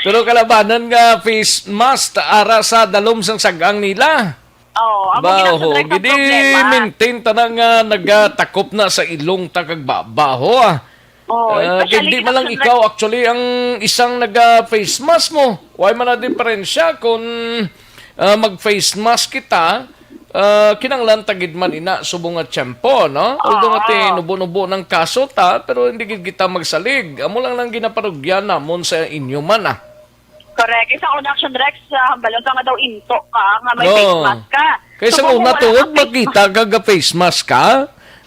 Pero kalabanan nga face mask ara sa dalom sang sag-ang nila. Oh, amo Ba, gina ho, sa gidi problema. maintain ta na nga nagatakop na sa ilong ta kag baba, ho, ah. Oh, Ah, especially hindi gina man lang sa ikaw, actually, ang isang naga-face mask mo. Why man na diferensya kung, ah, mag-face mask kita, ah, kinanglan ta gid man ina subong nga tiyempo, no? Although nga Oo. tinubo-nubo ng kaso ta, pero hindi gid kita magsalig. Amo lang nang ginaparugyan namon sa inyo man, ah. Correct. Isa una, Action Rex, ah, hambalon ka nga daw into ka, nga may Oo. face mask ka. Kay sa So, kung una wala tuod, kang face magkita ka ga face mask ka.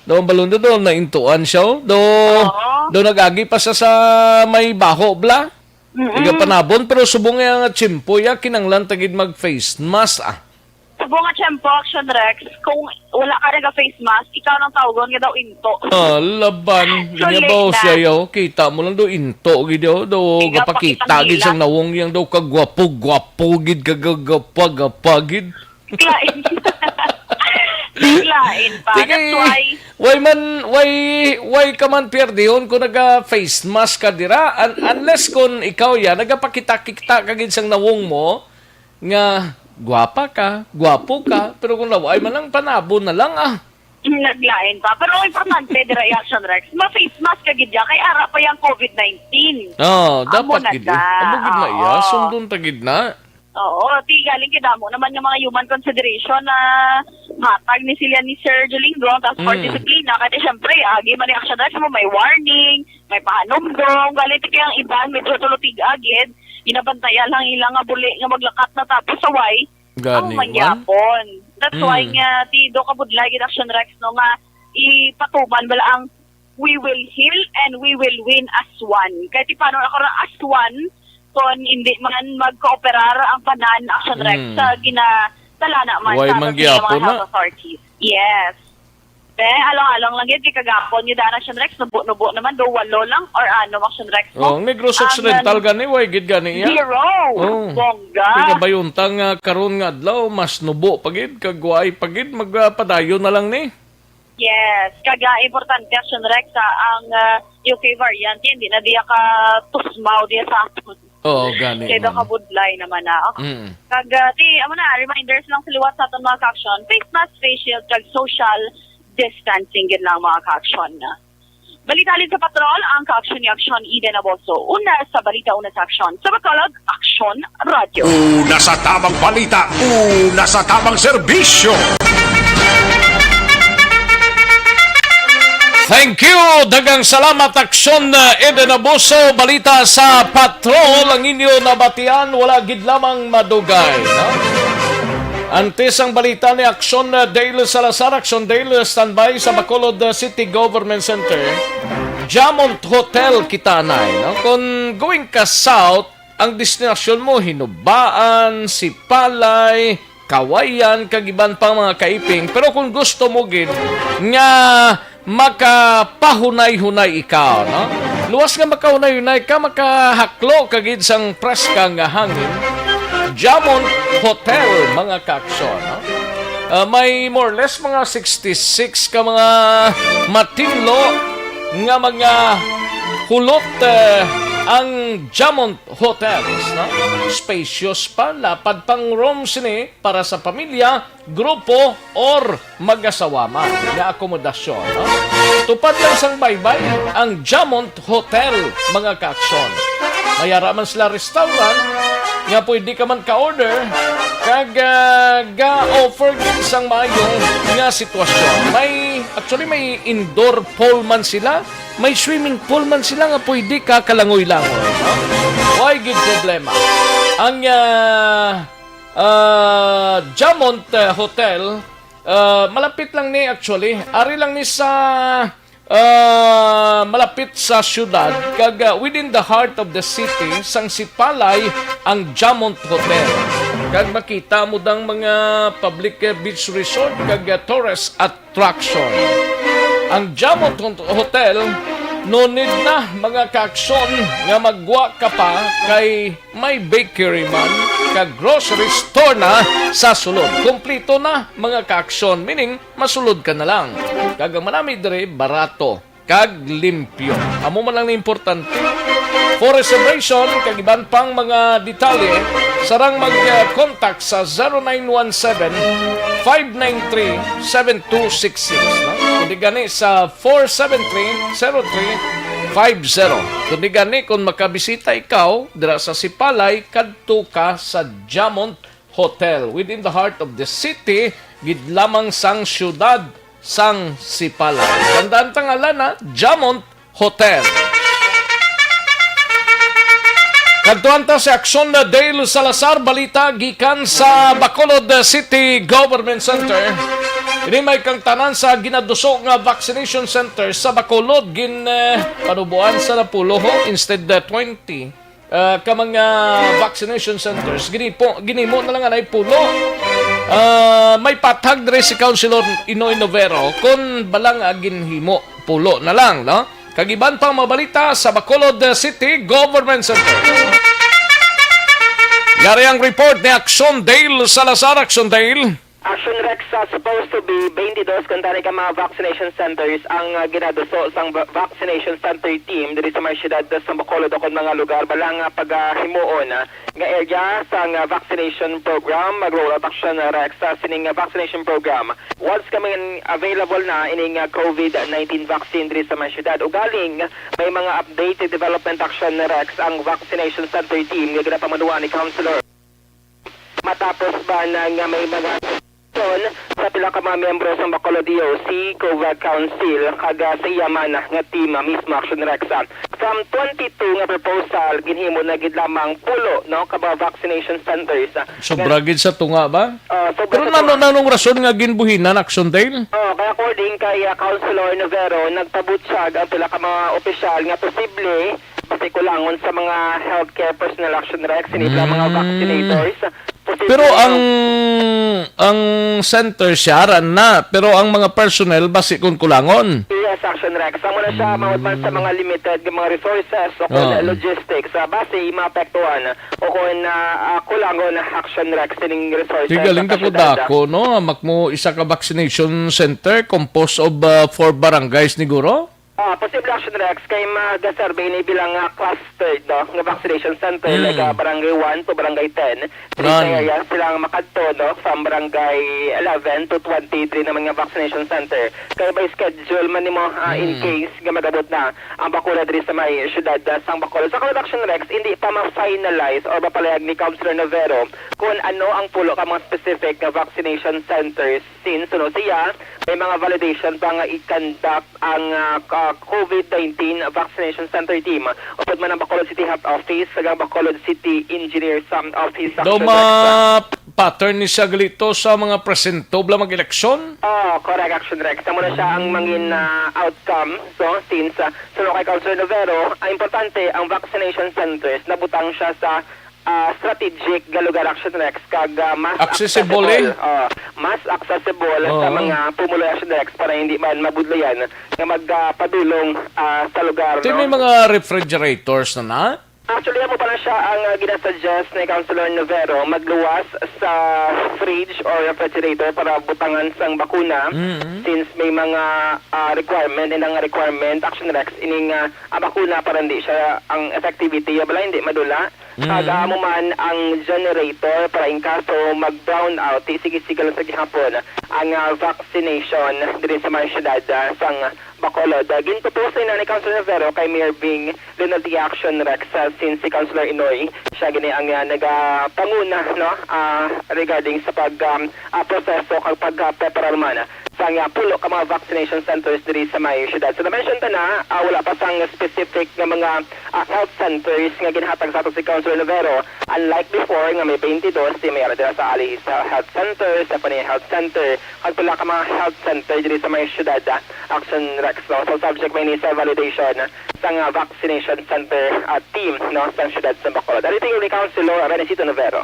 Daw ang balon do, naintuan siya, oh. Do, Oo. do nag-agi pa sa, sa may baho, bla. Mm-mm. Iga panabon, pero subong nga tiyempo ya, kinanglan ta gid mag face mask, ah. Bunga tiyempo, Action Rex, kung wala ka naga-face mask, ikaw nang tawgon nga daw into. Ah, laban. So, Niya late ba na. Siya, yo? Kita mo lang do into, gid, yo. Do, Ikaw, gapakita pakitang gid dila. Sang nawong yang daw kagwapo-gwapo gid, kagagapa-gapa gid. Lain. Lain pa. Sige. That's why. Why man, why, why ka man pierdihon kung naga-face mask ka dira? Un-, unless kung ikaw ya, nagapakita-kita ka gid sang nawong mo, nga gwapa ka, gwapo ka, pero kung laway man lang, panabo na lang, ah. Naglain pa. Pero ang importante, dira, Action Rex, ma-face mask ka gid ya, kay ara pa yang covid nineteen. Oh, Amo dapat na gid, eh. Ta. Amo gid na iya, Oo. Sundon ta gid na. Oo, ti galing kay damo naman nga mga human consideration na hatag ni sila ni Sir Julingdong, tas Mm. for disiplina, kaya siyempre, agi man ni Action Rex mo, may warning, may pahanumdom, galing ti kay ang iban, medyo tulo tig-a gid, ginabantayan lang ila nga buli nga maglakat na tapos saway, Gani ang man. Mangyapon. That's why Mm. nga, ti do kabudlay gid Action Rex, no, nga ipatuman bala ang "We will heal and we will win as one." Kay ti paano ako ra as one, kon hindi man magkooperar ang tanan, Action Rex, Mm. sa ginatalana man Way sa aton sa mangyapon mga na. Health authorities. Yes. Eh, alang-alang lang gid, kay kagapon gid, Action Rex, nubo-nubo naman, do walo lang, or ano, Action Rex, Oh, no? Ang Negros Ang Occidental nan- gani, way gid gani iya. Zero. Oh. Bongga. Kay kabayuntang, ah, karon nga adlaw, mas nubo pa gid, kag way pa gid, magpadayon na lang ni. Yes, kag, ah, importante, Action Rex, ah, ang, ah, U K variant, hindi na diya ka tusmaw diya sa aton. Oo, gani Kaya daw man. Kabudlay naman na. Mm. Kag, ah, ti, amo na, reminders lang sa liwat sa aton mga ka-action. Face mask, face shield, kag social distancing gid lang mga ka-action. Balita halin sa patrol, ang ka-action ni Action Eden Aboso. Una sa balita, una sa aksyon. Sa Bacolod, Action Radio. Una sa tamang balita, una sa tamang serbisyo. Thank you. Daghang salamat, Aksyon, uh, Eden Abuso. Balita sa patrol ang inyo nabatian. Wala gid lamang madugay, no? Antes ang balita ni Aksyon, uh, Dale Salazar. Aksyon Dale, standby sa Bacolod, uh, City Government Center. Jamont Hotel kita anay, no? Kung going ka south, ang destinasyon mo, Hinubaan, Sipalay, Kawayan, kag iban pang mga kaiping. Pero kung gusto mo gid nga makapahunay-hunay ikaw, no? Luwas nga makahunay-hunay ka, makahaklo ka gid sang preska nga hangin. Jamont Hotel, mga kaaksyon, no? Ah, may more or less mga sixty-six ka mga matinlo nga mga hulot, eh, ang Jamont Hotels, no? Spacious pa, lapad pang room sini para sa pamilya, grupo, or mag-asawa man nga akomodasyon, no? Tupad lang sang baybay ang Jamont Hotel, mga kaaksyon. May ara man sila restaurant nga pwede ka man ka-order kag, ah, ga-offer gid sang maayo nga sitwasyon. May, actually, may indoor pool man sila, may swimming pool man sila nga pwede ka kalangoy-langoy, no? Way gid problema. Ang, ah, ah, Jamont, eh, Hotel, ah, malapit lang ni, actually. Ari lang ni sa, ah, malapit sa syudad, kag, ah, within the heart of the city, sang Sipalay ang Jamont Hotel. Kag makita mo dang mga public, eh, beach resort, kag, ah, tourist at attraction. Ang Jamont Hon-, Hotel, no need na, mga kaaksyon, nga maggwa ka pa kay may bakery man kag grocery store na sa sulod. Kumplito na, mga kaaksyon, meaning masulod ka na lang. Kag ang manami diri, barato kag limpyo. Amo man lang ni importante. For reservation kag iban pang mga detalye, sarang mag, uh, contact sa zero nine one seven, five nine three, seven two six six, no? Kundi gani sa four seven three, zero three five zero. Kundi gani, kung makabisita ikaw dira sa Sipalay, kadto ka sa Jamont Hotel within the heart of the city, gid lamang sang siyudad sang Sipalay. Tandaan ta nga, Lana, Jamont Hotel. Kadtuan ta si Aksyon na Dale Salazar, balita gikan sa Bacolod City Government Center. Ini may kang tanan sa ginaduso nga vaccination center sa Bacolod, gin, eh, panuboan sa napulo, ho, instead, eh, twenty, ah, ka mga vaccination centers. Ginipo, ginimo na lang anay pulo. Ah, may pathag diri si Councilor Inoy Novero kon balang, ah, ginhimo pulo na lang, no? Kag iban pang mga balita sa Bacolod City Government Center. Yari ang report ni Action Dale Salazar. Action Dale. Action Rex, ah, supposed to be twenty-two kuntani ka mga vaccination centers ang, ah, ginaduso sang va-, vaccination center team diri sa mga syudad sa Bacolod o kon mga lugar balang, ah, pagahimuon, ah, nga area sang, ah, vaccination program. Mag-roll out, Action Rex, ah, sining, ah, vaccination program once kami available na ining, ah, COVID nineteen vaccine diri sa mga syudad. Ugaling may mga updated development, Action Rex, ang vaccination center team nga ginapamanuan ni Councilor. Matapos ba na nga may mga sa pila ka mga miyembro sa Bacolod D O C, COVAG Council, kag, ah, sa iya man nga team, ah, mismo, Action Rex, ah. From twenty-two nga proposal, ginhimo na gid lamang pulo, no, ka mga vaccination centers, ah. Sobra gid sa tunga ba? Ah, sobra. Pero sa nano, tunga. Nanong rason nga ginbuhinan, Action Dale? Oh, kaya according kay, ah, Councilor Novero, nagpabutyag ang pila ka mga opisyal nga posible basi kulangon sa mga healthcare personnel, Action Rex, sini sila mga Mm. vaccinators. Posible Pero na ang, ang center siya, ran na. Pero ang mga personnel, basi kung kulangon. Yes, Action Rex. Amo na siya, Mm. mautman sa mga limited nga mga resources o kung Oo. logistics, ah, basi maapektuhan o kung, ah, ah, kulangon, Action Rex, sining resources Di galing sa ta ko syudad, ah. dako, no? Makmo isa ka vaccination center composed of, ah, four barangays, niguro? Ah, posible, Action Rex, kay mag-survey ni bilang, ah, clustered, no, nga vaccination center, Mm. like, ah, Barangay one to Barangay ten. Three Nan. areas silang makadto, no, from Barangay eleven to twenty-three naman nga vaccination center. Kay by schedule man nimo, ah, in Mm. case nga magabot na ang bakuna diri sa may syudad, ah, sang Bacolod. Sa correction, Rex, hindi pa ma-finalize or mapalayag ni Councilor Novero kung ano ang pulo ka mga specific nga vaccination centers since, ano, siya, may mga validation pa nga i-conduct ang, ah, ka-, COVID nineteen vaccination center team. Upod man ang Bacolod City Health Office, kag ang Bacolod City Engineer sa Office Daw Action Rex. ma-pattern ni siya gali to sa mga presinto bala mag-eleksyon? Oh, correct, Action Rex. Amo na siya ang mangin, ah, outcome. So, since, ah, suno kay Councilor Novero, ang importante, ang vaccination centers, nabutang siya sa ah, strategic nga lugar, Action Rex, kag, ah, mas Accessible, accessible, eh. ah, mas accessible sa Oo. mga pumuloy, Action Rex, para hindi man mabudlayan nga magpadulong, ah, sa lugar, Ti no? may mga refrigerators na na? Actually, amo pa lang siya ang, ah, ginasuggest ni Councilor Novero, magluwas sa fridge or refrigerator para butangan sang bakuna, Mm-hmm. since may mga, ah, requirement, inang requirement, Action Rex, ining, ah, ah, bakuna para hindi siya, ang effectivity, bala, hindi madula. Mm. Kag amo man ang generator para in kaso mag-brown out, ti sige-sige lang sa gihapon ang, ah, vaccination diri sa mga syudad, ah, sang Bacolod. Ah, gintupos na ni Councilor Rivero kay Mayor Bing Leonardia, Action Rex, ah, since si Councilor Inoy, siya gini ang, ah, nagapanguna, no, ah, regarding sa pag, um, ah, proseso kag pagpreparar man sang, ah, pulo ka mga vaccination centers diri sa may syudad. So, na-mention ta na, ah, wala pa sang specific nga mga, ah, health centers nga ginhatag sa ato si Councilor Novero. Unlike before nga may twenty-two, si may ara dira sa Alis, ah, Health Center, sa Panay Health Center, kag pila ka mga health center diri sa may syudad, ah, Action Rex, no? So, subject man ini sa validation sang, ah, vaccination center, ah, team, no, sa syudad sa Bacolod. Ari tingog ni Councilor Renesito Novero.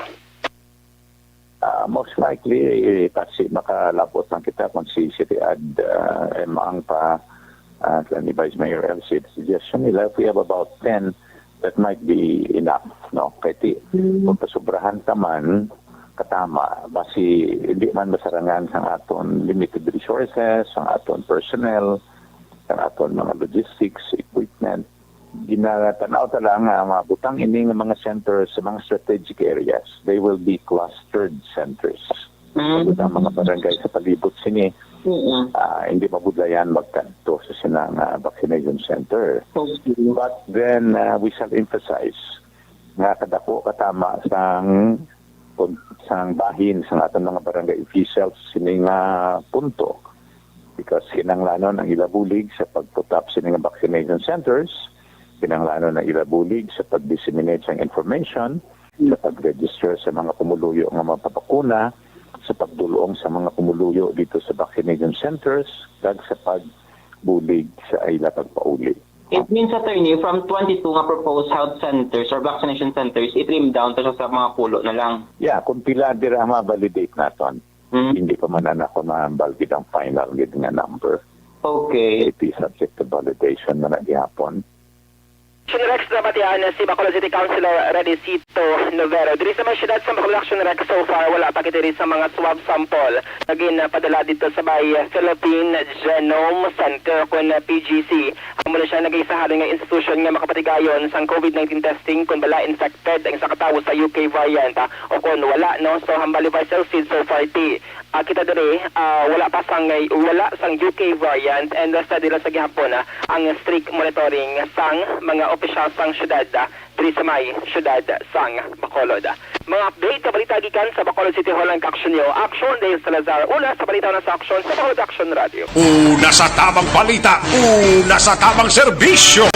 Ah, most likely, basi makalabot lang kita kung si City Ad, ah, Emang pa, ah, kay ni Vice Mayor Elsie, suggestion nila, if we have about ten, that might be enough, no? Kay ti, Mm. kung pasobrahan ka man, katama, basi hindi man masarangan sang aton limited resources, sang aton personnel, sang aton mga logistics, equipment, ginatanaw ta lang nga mabutang ini nga mga centers sa mga strategic areas. They will be clustered centers. Mm. Sa mga barangay sa palibot sini, Mm. ah, hindi mabudlayan magkadto sa sina nga vaccination center. Okay. But then, ah, we shall emphasize nga kadako katama sang, sang bahin sang aton mga barangay officials sini nga punto. Because kinahanglanon ang ila bulig sa pag-put up sini nga vaccination centers, kinahanglanon ang ila bulig sa pag-disseminate sang information, sa pag-register sa mga pumuluyo nga mapapakuna, sa pagdulong sa mga pumuluyo dito sa vaccination centers, kag sa pagbulig sa ila pagpauli. It means, attorney, from twenty-two nga proposed health centers or vaccination centers, i-trim down ta siya sa mga pulo na lang. Yeah, kung pila dira ang ma-validate naton. Hmm. Hindi pa man anak ko mahambal gid ang final gid nga number. Okay. It is subject to validation na gihapon. Action Rex, nabatian si Bacolod City Councilor Redicito Novero. Diri sa may siyudad sa Bacolod, Action Rex, so far wala pa kita diri sa mga swab sample nga ginpadala dito sa may Philippine Genome Center kun P G C. Amo na siya nagaisahalin nga institusyon nga makapatigayon sang COVID nineteen testing kon bala infected ang isa ka tawo sa U K variant, ah, o kon wala, no? So, hambal ni Vice L C so far, ti, ah, kita diri, ah, wala pa sang, wala sang U K variant, and, ah, steady lang sa gihapon, ah, ang strict monitoring sang mga opisyal sang syudad, ah, diri sa may syudad sang Bacolod. Mga update sa balita gikan sa Bacolod City Hall ang kaaksyon niyo. Aksyon Dale Salazar, una sa balita na sa aksyon sa Bacolod Aksyon Radio. Una sa tamang balita, una sa tamang serbisyo.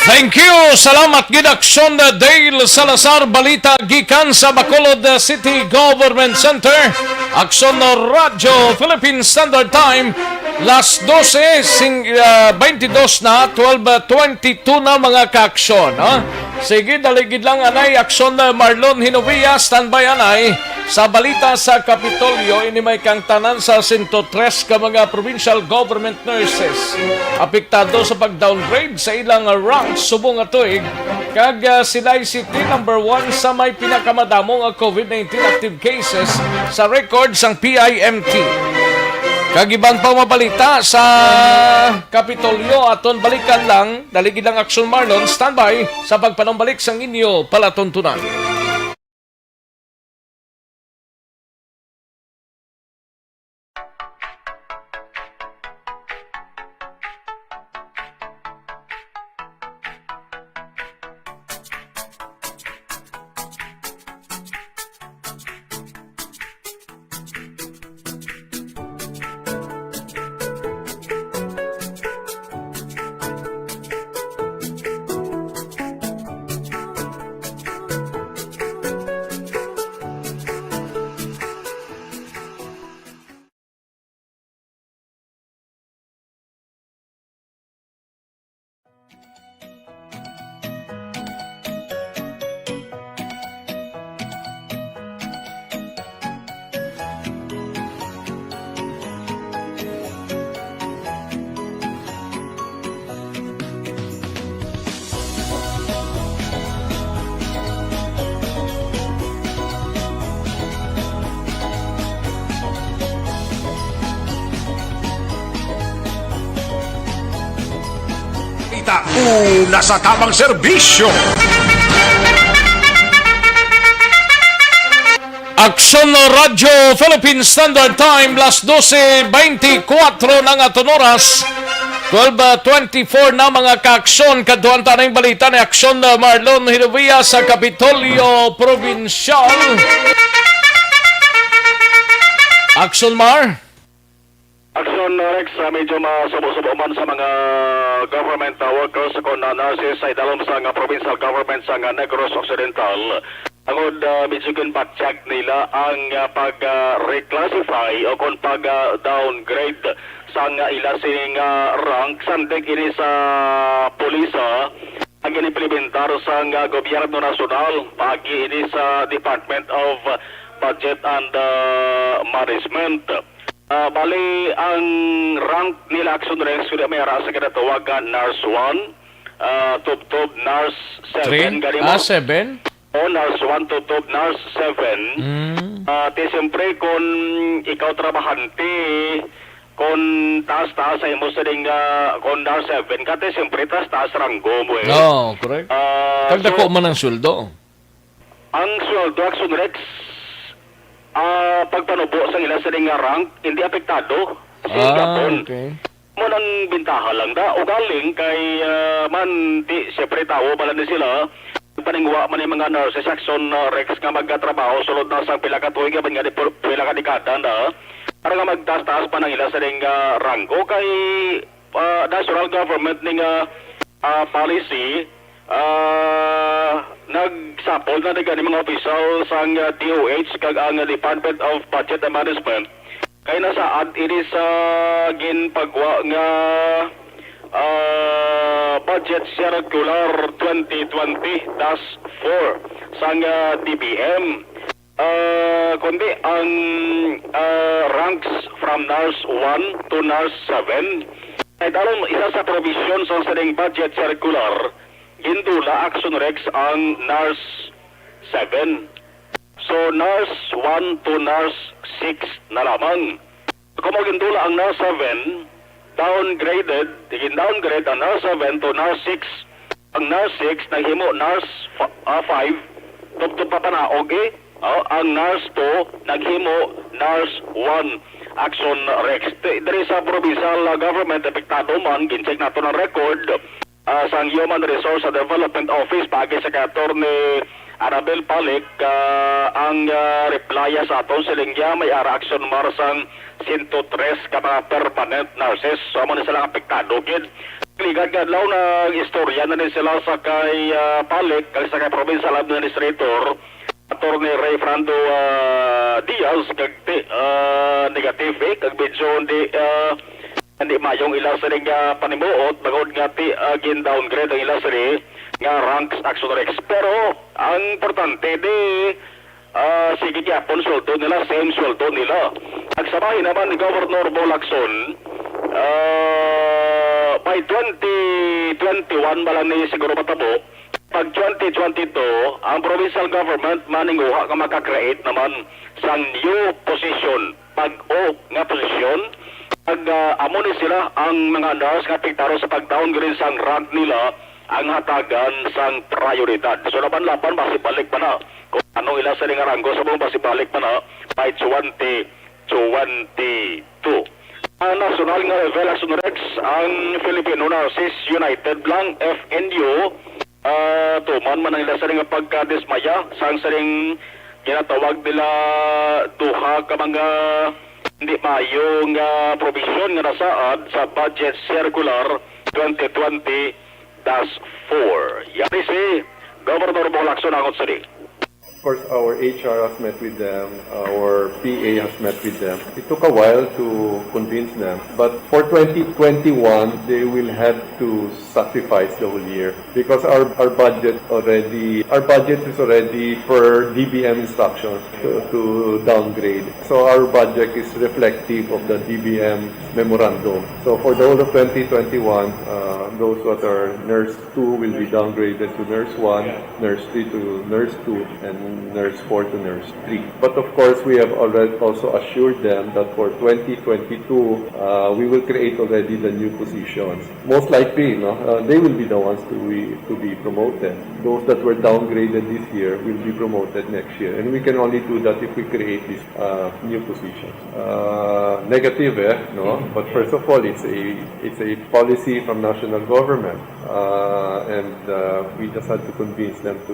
Thank you. Salamat gid, Aksyon Dale Salazar. Balita gikan sa Bacolod City Government Center. Aksyon Radyo Philippine Standard Time, las dose, sing-, ah, twenty-two na, twelve twenty-two na, mga kaaksyon, ha? Sige, dali gid lang anay, Aksyon Marlon Hinovia, standby anay. Sa balita sa Kapitolyo, ini may kaangtanan sa sento tres ka mga provincial government nurses apektado sa pag-downgrade sa ilang rank subong nga tuig, kag, ah, sila'y city number one sa may pinakamadamo nga COVID nineteen active cases sa record sang P I M T. Kag iban pang mabalita sa Kapitolyo, aton balikan lang. Dali gid lang, Aksyon Marlon, standby sa pagpanumbalik sang inyo palatuntunan. Ita una sa tamang serbisyo. Aksyon Radyo Philippine Standard Time, las dose beintikwatro na nga aton oras. Twelve twenty-four na, mga kaaksyon. Kadtuan ta ning balita ni Aksyon Marlon Hinovia sa Kapitolyo Provincial. Aksyon, Mar. Aksyon, Rex, ah, medyo masubo-subo man sa mga government, ah, workers kon, ah, nurses sa idalom sang, ah, provincial government sang, ah, Negros Occidental. Tungod, ah, medyo ginbatyag nila ang, ah, pag, ah, reclassify o kon pag, ah, downgrade sang, ah, ila sining, ah, rank, sandig ini sa pulis, ah, ang ginimplementar sang, ah, gobyerno nasyonal, paagi ini sa Department of Budget and, ah, Management. Ah, bali, ang rank nila, Aksyon Rex, kundi may ara sa ginatawag nga Nurse one, ah, tubtob Nurse seven, Three? Gani mo? Ah, seven? O, Nurse one, tubtob Nurse seven. Mm. Ah, ti, siyempre, kung ikaw trabahante, kung taas-taas sa imo sining, ah, kung Nurse seven ka, ti, siyempre, taas-taas ranggo mo, eh. Oo, correct. Ah, Kag so, dako man ang sweldo. Ang sweldo, Aksyon Rex, ah, pagpanubo sa ila sini nga rank, hindi apektado. Sa Ah, Japon. Okay. Mo nang bintaha lang da. Ugaling kay, ah, man, di, siyempre, tawo pala ni sila. Paningwa man yung mga nurses, Aksyon, ah, Rex, nga magkatrabaho sulod na sa pila ka tuig, man nga di, pila ka dekada na. Para nga magtaas-taas pa ng ila sining, ah, ranggo kay, ah, national government ning, ah, ah, policy, ah, nagsapol na ni gani mga opisyal sang, ah, D O H kag ang Department of Budget and Management kay nasaad ini sa ginpagwa nga, ah, Budget Circular twenty twenty dash four sang, ah, D B M. Kundi ang, ah, ranks from nurse one to nurse seven. Kay daron isa sa provision sang sining budget circular, gindula Action Rex ang nurse seven. So, nurse one to nurse six na lamang. Kung mo gindula ang nurse seven, downgraded, gin-downgrade ang nurse seven to nurse six. Ang nurse six naghimo nurse f-, ah, five, tubtob pa panaog, eh. Oh, ang nurse two naghimo nurse one. Action Rex. Di-, diri sa provincial, ah, government, apektado man, gin-check nato ng record, ah, sang Human Resource and Development Office, paagi sa kay Attorney Annabel Palik, ah, ang, ah, reply sa aton, siling niya may ara action mar sang sento tres ka mga permanent nurses. So, amo ni sila ang apektado gid. Ligad nga adlaw, nag-istorya na ni sila sa kay, ah, Palik, kag sa kay Provincial Administrator, Attorney Ray Fernando, ah, Diaz, kag ti-, ah, negative, eh, kag medyo hindi, ah, hindi mayong ila sining, ah, panimuot, bangod nga ti-, ah, gin-downgrade ang ila sini nga ranks, Action Rex. Pero ang importante, di, ah, sige gyapon sweldo nila, same sweldo nila. Ang sa bahin naman ni Governor Bo Lacson, ah, by twenty twenty-one ba lang ni siguro matabo, pag twenty twenty-two, ang provincial government maninguha nga maka-create naman sang new position, bag-o nga posisyon. Pag, ah, amo ni sila ang mga nurse nga apektado sa pag-downgrade sang rank nila, ang hatagan sang prioridad. So, laban-laban, basi balik pa na. Kung anong ila sa nga ranggo, sa mong basi balik pa na, by twenty twenty-two. Ang nasyonal nga level, Action Rex, ang Filipino Nurses United lang, F N U, ah, tuman man ang ila sa nga pagkadismaya sang sining ginatawag nila duha ka mga hindi maayo nga provision nga nasaad sa Budget Circular twenty twenty dash four. Yari si Governor Bo Lacson angot sini. Of course, our H R has met with them, our P A has met with them. It took a while to convince them. But for twenty twenty-one, they will have to sacrifice the whole year because our, our budget already, our budget is already per D B M instructions to, to downgrade. So our budget is reflective of the D B M memorandum. So for the whole of twenty twenty-one, uh, those that are nurse two will be downgraded to nurse one, nurse three to nurse two, and nurse four to nurse three. But of course, we have already also assured them that for twenty twenty-two, uh, we will create already the new positions. Most likely, no, uh, they will be the ones to be, to be promoted. Those that were downgraded this year will be promoted next year. And we can only do that if we create these, uh, new positions. Uh, negative, eh, no? But first of all, it's a, it's a policy from national government. Uh, and, uh, we just had to convince them to,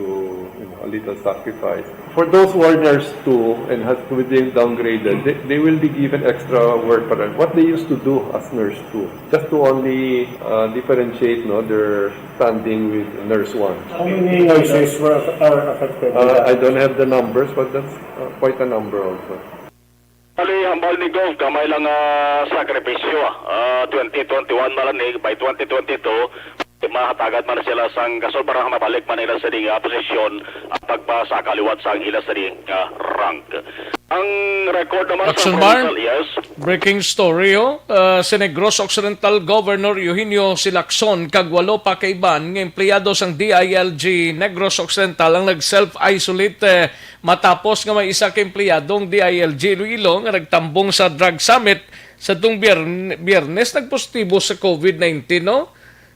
you know, a little sacrifice. For those who are nurse two and has to be downgraded, they, they will be given extra work. But what they used to do as nurse two, just to only, uh, differentiate, no, their standing with nurse one. How many nurses were aff-, are affected with Uh, that? I don't have the numbers, but that's, uh, quite a number also. Bali, hambal ni Gov, gamay lang nga sakripisyo, ah. Ah, twenty twenty-one na lang ni, by twenty twenty-two, mahatagan man sila sang kasulbaran nga mabalik man nila sa ning, ah, posisyon, ah, pagpasaka liwat sang ila sa ning, ah, rank. Ang record naman sa Action Mar? Provincial, yes. Breaking story, oh. Ah, sa Negros Occidental, Governor Eugenio Silacson kag walo pa ka iban nga empleyado sang D I L G Negros Occidental ang nag-self-isolate, eh, matapos nga may isa ka empleyadong D I L G Iloilo nga nagtambong sa drug summit sa tung Bier-, Biyernes nagpositibo sa COVID nineteen, no?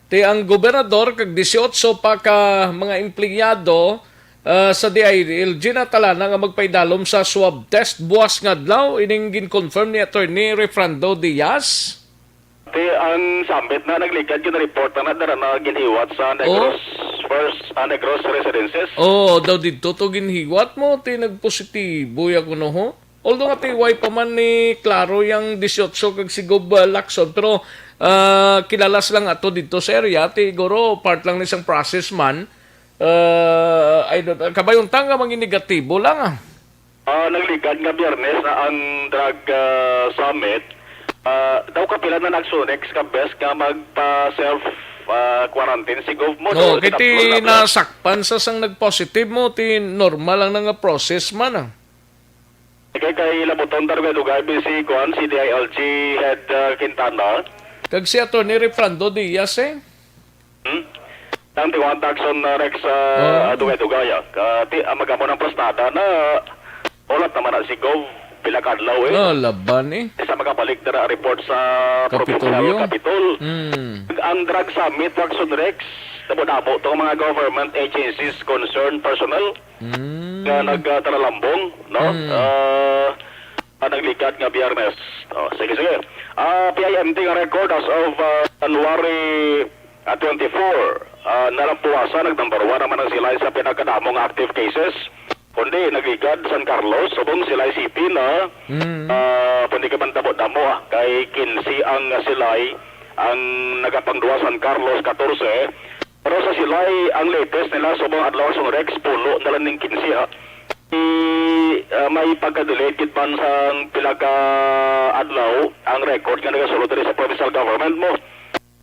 Ti ang gobernador kag dieciocho pa ka mga empleyado, ah, sa D I L G natalana nga magpaidalom sa swab test buas nga adlaw. Ining gin-confirm ni Attorney Refrando Diaz. Ti ang summit na nagligad, gin-report na, na dara na ginhiwat sa Negros Oh? First, ah, Negros Residences. Oh, daw didto to ginhiwat mo, ti nagpositibo ya kuno, ho? Although nga ti way pa man ni klaro yang dieciocho kag si Gob, ah, Lacson, pero, ah, kilala sila nga ato didto sa area, ti siguro part lang ni sang process man. Ah, I don't, kabayuntang nga manginegatibo lang, ah. Ah, nagligad nga Biyernes na ang drug, ah, summit. Ah, daw kapila na nagsunex ka bes nga magpa-self, ah, quarantine si Gov mo, No, daw kay ti tinaplo na pala. Nasakpan sa sang nag-positive mo, ti normal lang na nga process man, ah. Kay, kay labuton ta dugay-dugay, si kuan, si D I L G Head, ah, Quintana. Kag si Attorney Refrando Diaz, eh. Hmm? Ang tinguhan ta, Action, ah, Rex, ah, Oo. dugay-dugay, ah. Ka-, ti-, ah, magamo ng pastada na, ulat naman na si Gov, pila ka adlaw, eh. Ah, laban, eh. Isa makabalik na report sa Kapitolyo. Provincial Capitol. Hmm. Ang drug summit, Action, Rex, damo-damo tong mga government agencies, concerned personnel. Mm. Nga nagtalalambong, no? Mm. Ah, ah, nagligad nga Biyernes. Oh, sige, sige. Ah, P I M T nga record as of, ah, January, ah, twenty-four, ah, nalampuwasan, nag-number one naman ang Silay sa pinakadamo nga active cases. Kundi nagligad San Carlos, subong Silay City na, Mm. ah, kundi ka man damo-damo, ah, kay quince ang Silay, ang nagapangduwa San Carlos, catorce, Pero sa Silay, ang latest nila subong adlaw, Action, Rex, pulo na lang ning quince, ha. I, ah, may pagka-delayed gid man sang pila ka adlaw ang record nga nagasulod diri sa provincial government mo.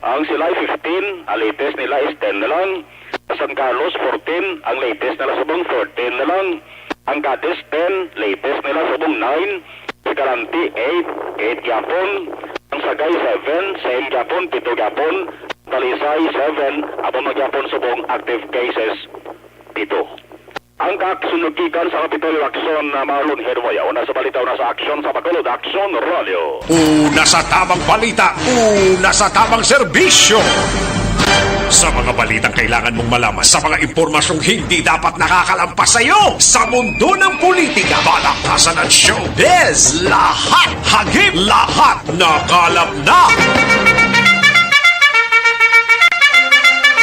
Ang Silay, fifteen, ang latest nila is ten na lang. San Carlos, fourteen, ang latest nila subong thirteen na lang. Ang Cadiz, ten, latest nila subong nine. Sa Calanti, eight, eight gyapon. Ang Sagay, seven, same gyapon, pito gyapon. Talisay, seven, amo man gyapon subong active cases, pito. Ang kasunod gikan sa Kapitolyo, Action, na Marlon Hermoya. Una sa balita, una sa aksyon, sa Bacolod Action Radio. Una sa tamang balita, una sa tamang serbisyo. Sa mga balitang kailangan mong malaman, sa mga impormasyong hindi dapat nakakalampas sa iyo, sa mundo ng politika, balaktasan at showbiz, lahat hagip, lahat nakalap na.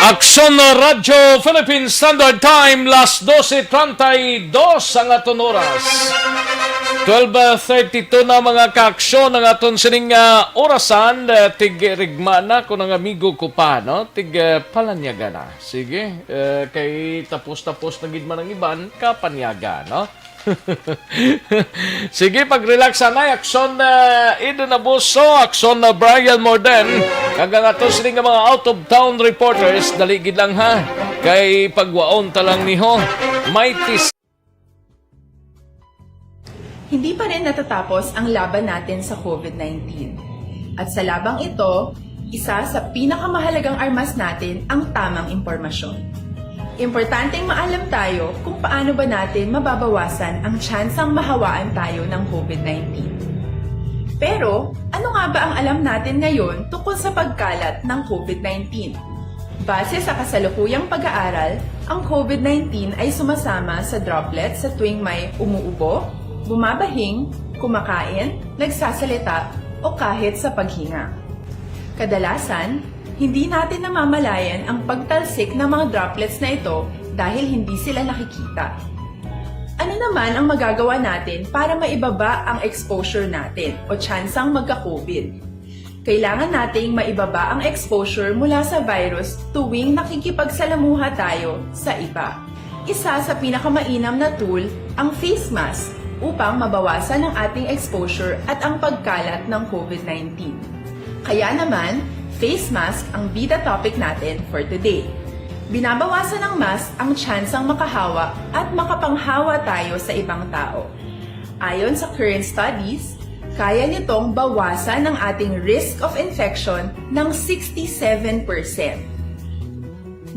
Aksyon Radyo Philippine Standard Time, las dose treinta y dos ang aton oras. Twelve thirty-two na, mga kaaksyon, ang aton sining, ah, orasan. Eh, tig-rigma na ko ng amigo ko pa, no? Tig, eh, palanyaga na. Sige, eh, kay tapos-tapos na gid man ang iban, kapanyaga, no? Sige, pag-relax anay, Action, eh, Eden Abuso, Action, eh, Brian Morden, kag ang aton sini nga mga out-of-town reporters, dali gid lang, ha, kay pagwaon ta lang niho. May tis- Hindi pa rin natatapos ang laban natin sa COVID nineteen. At sa labang ito, isa sa pinakamahalagang armas natin ang tamang impormasyon. Importanteng maalam tayo kung paano ba natin mababawasan ang tsansang mahawaan tayo ng COVID nineteen. Pero, ano nga ba ang alam natin ngayon tungkol sa pagkalat ng COVID nineteen? Base sa kasalukuyang pag-aaral, ang COVID nineteen ay sumasama sa droplets sa tuwing may umuubo, bumabahing, kumakain, nagsasalita, o kahit sa paghinga. Kadalasan, hindi natin namamalayan ang pagtalsik ng mga droplets na ito dahil hindi sila nakikita. Ano naman ang magagawa natin para maibaba ang exposure natin o tsansang magka-COVID? Kailangan nating maibaba ang exposure mula sa virus tuwing nakikipagsalamuha tayo sa iba. Isa sa pinakamainam na tool ang face mask upang mabawasan ang ating exposure at ang pagkalat ng COVID nineteen. Kaya naman, face mask ang bida topic natin for today. Binabawasan ng mask ang tsansang makahawa at makapanghawa tayo sa ibang tao. Ayon sa current studies, kaya nitong bawasan ang ating risk of infection ng sixty-seven percent.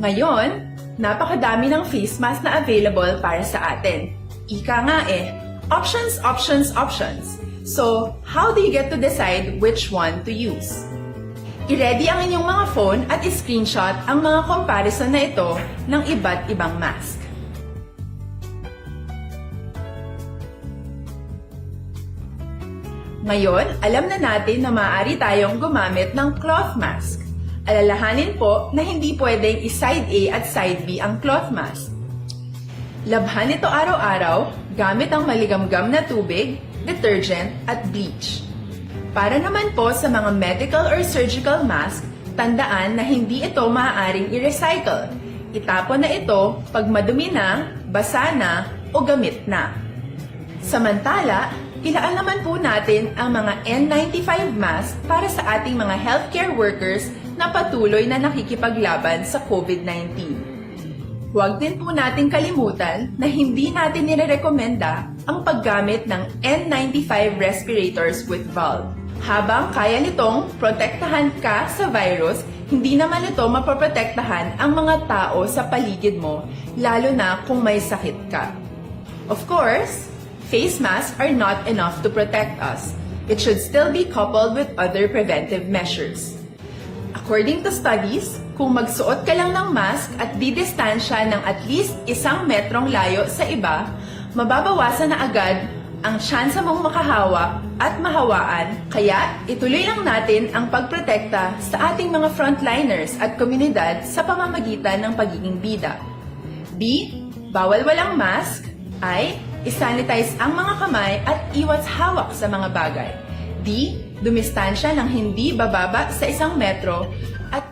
Ngayon, napakadami ng face mask na available para sa atin. Ika nga eh, options, options, options. So, how do you get to decide which one to use? I-ready ang inyong mga phone at i-screenshot ang mga comparison na ito ng iba't ibang mask. Ngayon, alam na natin na maaari tayong gumamit ng cloth mask. Alalahanin po na hindi pwedeng i-side A at side B ang cloth mask. Labhan ito araw-araw gamit ang maligamgam na tubig, detergent, at bleach. Para naman po sa mga medical or surgical mask, tandaan na hindi ito maaaring i-recycle. Itapon na ito pag madumi na, basa na, o gamit na. Samantala, ilaan naman po natin ang mga N ninety-five mask para sa ating mga healthcare workers na patuloy na nakikipaglaban sa COVID nineteen. Huwag din po nating kalimutan na hindi natin nirerekomenda ang paggamit ng N ninety-five respirators with valve. Habang kaya nitong protektahan ka sa virus, hindi naman nito mapoprotektahan ang mga tao sa paligid mo, lalo na kung may sakit ka. Of course, face masks are not enough to protect us. It should still be coupled with other preventive measures. According to studies, kung magsuot ka lang ng mask at didistansya ng at least isang metrong layo sa iba, mababawasan na agad ang tsansa mong makahawa at mahawaan. Kaya ituloy lang natin ang pagprotekta sa ating mga frontliners at komunidad sa pamamagitan ng pagiging bida. B, bawal walang mask. I, isanitize ang mga kamay at iwas hawak sa mga bagay. D, dumistansya ng hindi bababa sa isang metro. At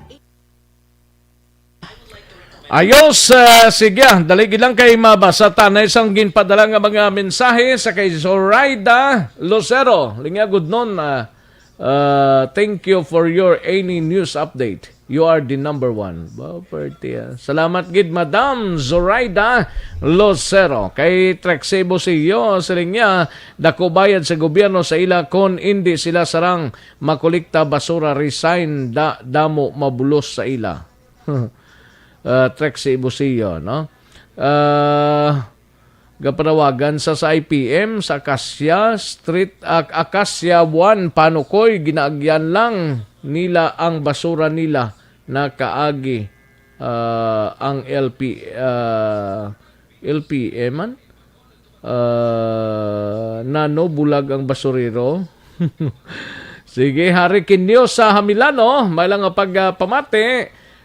Ayos, ah, sige, ah, dali gid lang kay mabasa ta na isang ginpadala nga mga mensahe sa kay Zoraida Lucero. Linya gud nun, ah, ah, thank you for your any news update. You are the number one. Ba, pwerte, ah. Salamat gid, Madam Zoraida Lucero. Kay Trexie Busio, siling niya, dako bayad sa gobyerno sa ila kon indi sila sarang makolekta basura, resign da, damo mabulos sa ila. Ah, Trexie Busio, no? Ah, gapanawagan sa, sa I P M sa Acacia Street, Ac-, Acacia one, Panukoy, ginaagyan lang nila ang basura nila na kaagi, ah, ang L P, ah, L P M man. Ah, nano bulag ang basurero? Sige, Harry Kinyo sa Hamilano, may lang nga pagpamati,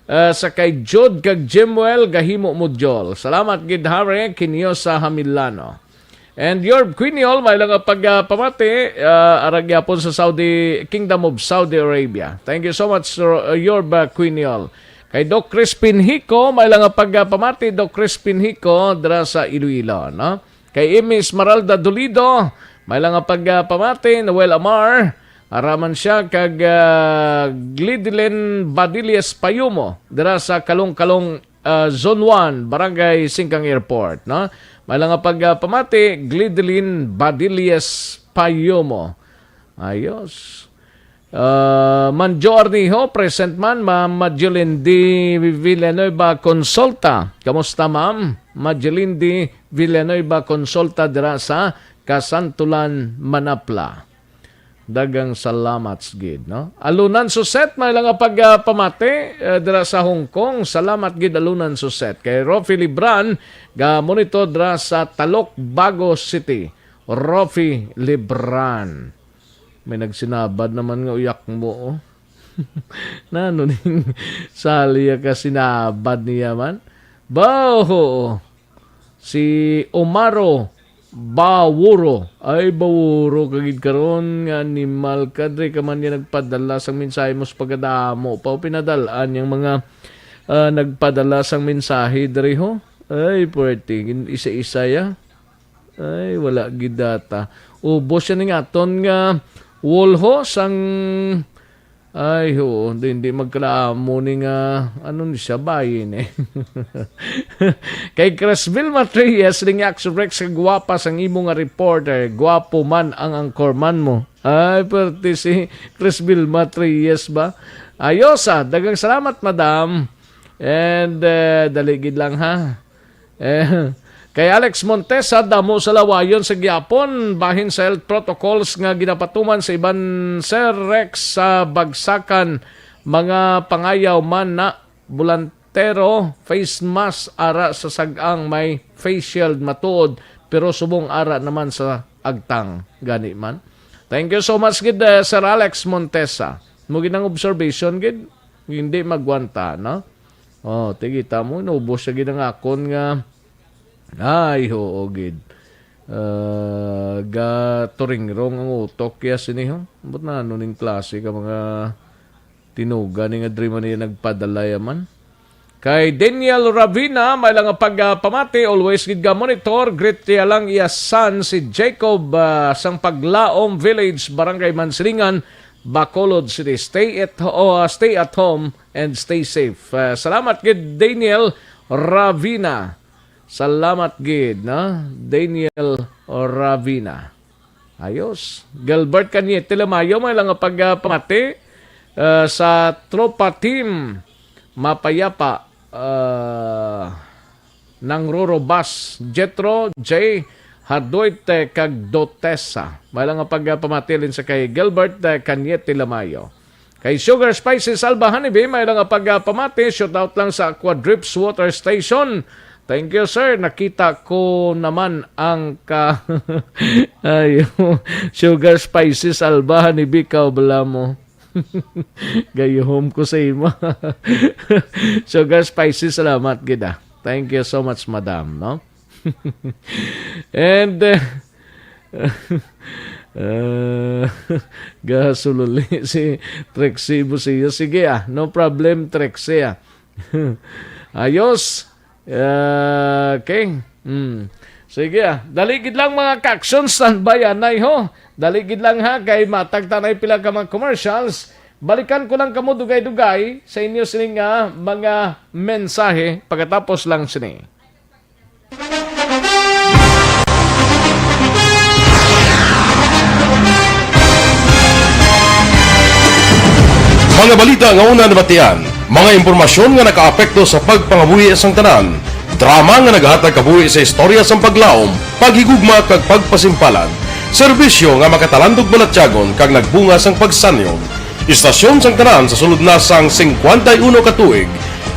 ah, sa kay Jude kag Jimwell gahimo mo, Jol. Salamat gid, Harry Kinyo sa Hamilano. And Yorb Quiniol, may lang nga pagpamati, ah, ara gyapon sa Saudi, Kingdom of Saudi Arabia. Thank you so much, Sir, uh, Yorb, uh, Quiniol. Kay Doc Crispin Hico, may lang nga pagpamati, Doc Crispin Hico, dira sa Iloilo, no? Kay Amy Esmeralda Dolido, may lang nga pagpamati, Noel Amar, araman siya kag, ah, Glidilin Badilias Payumo, dira sa Kalong-Kalong, ah, Zone one, Barangay Singkang Airport, no? May lang nga pagpamati, Glidilin Badilias Payumo. Ayos. Ah, Manjo Arnijo, present man, Ma'am Madeline D. Villanueva Consulta. Kamusta, Ma'am? Madeline D. Villanueva Consulta dira sa Kasantulan, Manapla. Dagang salamat gid, no? Alunan Suset, may lang nga pagpamati, eh, dira sa Hong Kong. Salamat gid, Alunan Suset. Kay Rofi Libran, ga monitor dira sa Talok, Bago City. Rofi Libran. May nagsinabad naman nga uyak mo, oh. Nano ning sali ka sinabad niya man? Baho! Si Omaro Bawuro. Ay, Bawuro, kagid karon nga animal ka, dre ka man niya nagpadala sang mensahe mo sa pagkadamo pa, o pinadalaan niyang mga, ah, nagpadala sang mensahe, dre, ho? Ay, puwerte, gin-, isa-isa ya. Ay, wala gid data. Ubos siya ning aton nga wall ho sang, ay, oo, di, di magkalamo ni nga, ano ni siya, bayi ni. Kay Chris Vilma Trias, ning Action Rex, kagwapa sang imo nga reporter, gwapo man ang anchorman mo. Ay, pwerte si Chris Vilma Trias ba? Ayos, ah. Daghang salamat, madam. And, eh, dali gid lang, ha. Eh, kay Alex Montesa, damo sa lawayon sa gihapon bahin sa health protocols nga ginapatuman sa iban, Sir Rex, sa bagsakan, mga pangayaw man na, bulantero, face mask ara sa sag-ang, may face shield matuod, pero subong ara naman sa agtang, gani man. Thank you so much gid, eh, Sir Alex Montesa. Mo gid ang observation gid, hindi magwanta, no? Oh, tigita mo, inubos siya gid ang akon nga, ay, oo gid. Ah, gaturingrong ang utok kaya sini, ho? Ambot na ano ning klase ka mga tinuga ni nga diri man niya nagpadala ya man? Kay Daniel Ravina, may lang nga pagpamati, always gid ga monitor, greet niya lang iya son si Jacob, ah, sang Paglaom Village, Barangay Mansilingan, Bacolod City. Stay at ho-, oh, stay at home and stay safe. Ah, salamat gid, Daniel Ravina. Salamat gid, no? Daniel Oravina. Ayos. Gilbert Cañete Lamayo, may lang nga pagpamati, ah, sa Tropa Team Mapayapa, ah, Nang Roro Bas, Jetro J Hadoit, eh, kag Dotesa. May lang nga pagpamati lin sa kay Gilbert, eh, Cañete Lamayo. Kay Sugar Spices Alba Honeybee, may lang nga pagpamati, shout out lang sa Aqua Drips Water Station. Thank you, sir. Nakita ko naman ang ka-, ayo, Sugar Spices Alba Honeybee, kaw bala mo. Gayuhom ko sa imo. Sugar Spices, salamat gid, ah. Thank you so much, madam, no? And, uh, uh, gasululi si Trixie Busio. Sige, ah, no problem, Trixie, ah. Ayos. Ah, okay. Hmm. Sige, ah. Dali gid lang, mga ka-aksyon, standby anay ho. Dali gid lang, ha, kay matagtanay pila ka mga commercials. Balikan ko lang kamo dugay-dugay sa inyo sini nga mga mensahe pagkatapos lang sini. Mga balita nga una nabatian, mga impormasyon nga nakaapekto sa pagpangabuhi sang tanan, drama nga nagahatag kabuhi sa istorya sang paglaom, paghigugma kag pagpasimpalan, serbisyo nga makatalandog balatyagon kag nagbunga sang pagsanyon. Istasyon sang tanan sa sulod na sang singkwenta y uno ka tuig.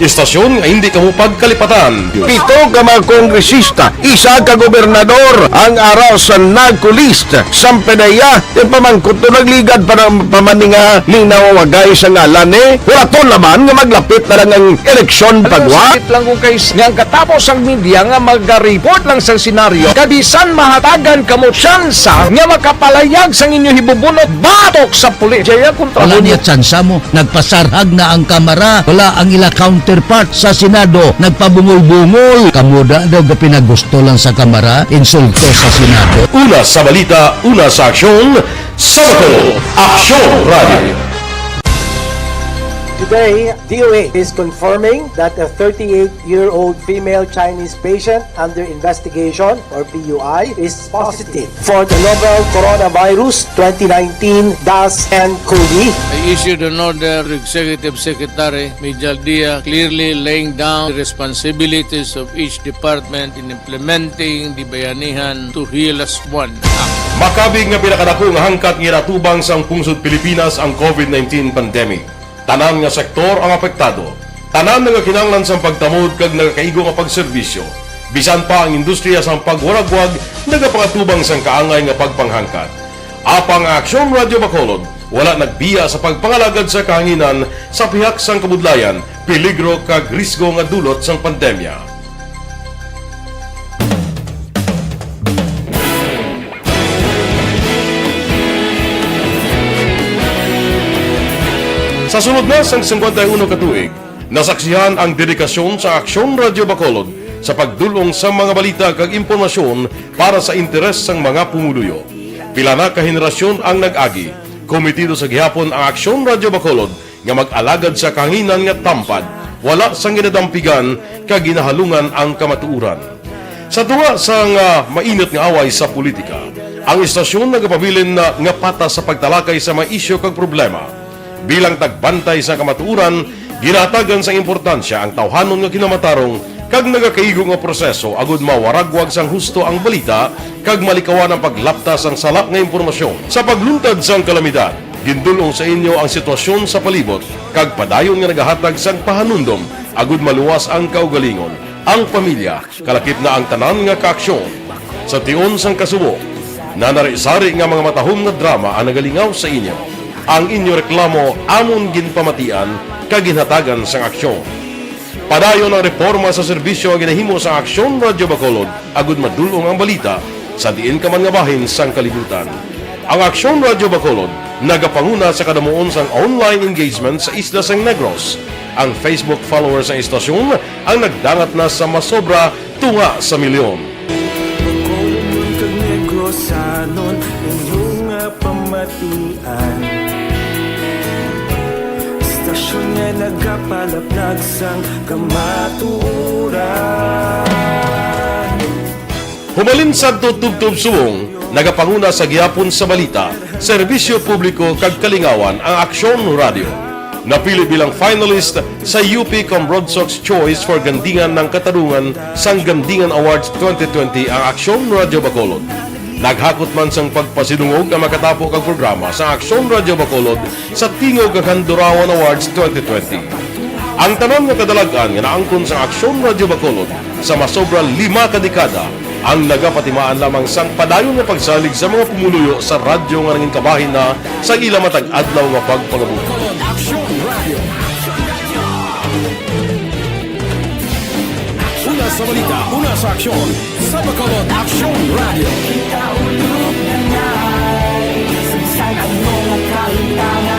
Istasyon nga hindi kamo pagkalipatan. Pito ka mga kongresista, isa ka gobernador ang ara sa NAGCO list. Sampedeya, yung pamangkot to nagligad pa ng pamaninga ning nawawagay sa ngalan, eh. Wala to naman nga maglapit na lang ang eleksyon pagwa. Sakit lang kung kay s-, nga ang katapos ang media nga mag-report lang sa senaryo, kabisan mahatagan kamo tsansa nga makapalayag sang inyo hibubunot batok sa pulis. Jaya kontra Wala mo. Niya tsansa mo. Nagpasarhag na ang Kamara. Wala ang ila counterpart sa Senado. Nagpabungol-bungol. Kamo da daw gapinagusto lang sa Kamara. Insulto sa Senado. Una sa balita, una sa aksyon, sa Bacolod, Aksyon Radio. Today, D O A is confirming that a thirty-eight-year-old female Chinese patient under investigation, or P U I, is positive for the novel coronavirus twenty nineteen dash ten COVID. I issued an order to Executive Secretary Mijal Dia, clearly laying down the responsibilities of each department in implementing the Bayanihan to Heal As One Act. Makabig nga pinakadako nga hangkat nga ginatubang sang pungsod Pilipinas ang COVID nineteen pandemic. Tanan nga sektor ang apektado. Tanan nga kinahanglan sang pagtamod kag nagakaigo nga pagserbisyo. Bisan pa ang industriya sang pagwaragwag nagapangatubang sang kaangay nga pagpanghangkat. Apang ang Aksyon Radio Bacolod wala nagbiya sa pagpangalagad sa kahanginan sa pihak sang kabudlayan, peligro kag risgo nga dulot sang pandemya. Sa sulod na sang singkwenta y uno ka tuig, nasaksihan ang dedikasyon sa Aksyon Radio Bacolod sa pagdul-ong sa mga balita kag impormasyon para sa interes sang mga pumuluyo. Pila na ka henerasyon ang nag-agi. Komitido sa gihapon ang Aksyon Radio Bacolod nga mag-alagad sa kahanginan nga tampad, wala sang ginadampigan kag ginahalungan ang kamatuoran. Sa tunga sang, ah, mainit nga away sa politika, ang istasyon nagapabilin na nga patas sa pagtalakay sa mga isyu kag problema. Bilang tagbantay sa kamatuoran, ginahatagan sang importansya ang tawhanon nga kinamatarong kag nagakaigo nga proseso agud mawaragwag sang husto ang balita kag malikawan ang paglapta sang sala nga impormasyon. Sa pagluntad sang kalamidad, gindul-ong sa inyo ang sitwasyon sa palibot kag padayon nga nagahatag sang pahanumdom agud maluwas ang kaugalingon, ang pamilya, kalakip na ang tanan nga kaaksyon. Sa tion sang kasubo, nanari-sari nga mga matahom nga drama ang nagalingaw sa inyo. Ang inyo reklamo amon ginpamatian kag ginhatagan sang aksyon. Padayon ang reporma sa serbisyo nga ginahimo sa Aksyon Radio Bacolod agud madul-ong ang balita sa diin ka man nga bahin sang kalibutan. Ang Aksyon Radio Bacolod nagapanguna sa kadamuon sang online engagement sa isla sang Negros. Ang Facebook followers sang istasyon ang nagdangat na sa masobra tunga sa milyon. Bacolod kag Negrosanon, inyo nga pamatian. Istasyon nga nagapalapnag sang kamatuoran. Humalin sadto tubtob subong, nagapanguna sa gihapon sa balita, serbisyo publiko kag kalingawan ang Aksyon Radio. Napili bilang finalist sa U P Combroadsox Choice for Gandingan ng Katarungan sang Gandingan Awards twenty twenty ang Aksyon Radio Bacolod. Naghakot man sang pagpasidungog ang makatapo kag programa sa Aksyon Radio Bacolod sa Tingog kag Handurawan Awards twenty twenty. Ang tanan nga kadalag-an nga naangkon sa Aksyon Radio Bacolod sa masobra lima ka dekada ang nagapatimaan lamang sang padayon nga pagsalig sa mga pumuluyo sa radyo nga nangin kabahin na sa ila matag adlaw nga pagpangabuhi. Aksyon Radio. Una sa balita, una sa aksyon, sa Bacolod Aksyon Radio. Kita ulog na ngay, sagsay ang mga kaintangan.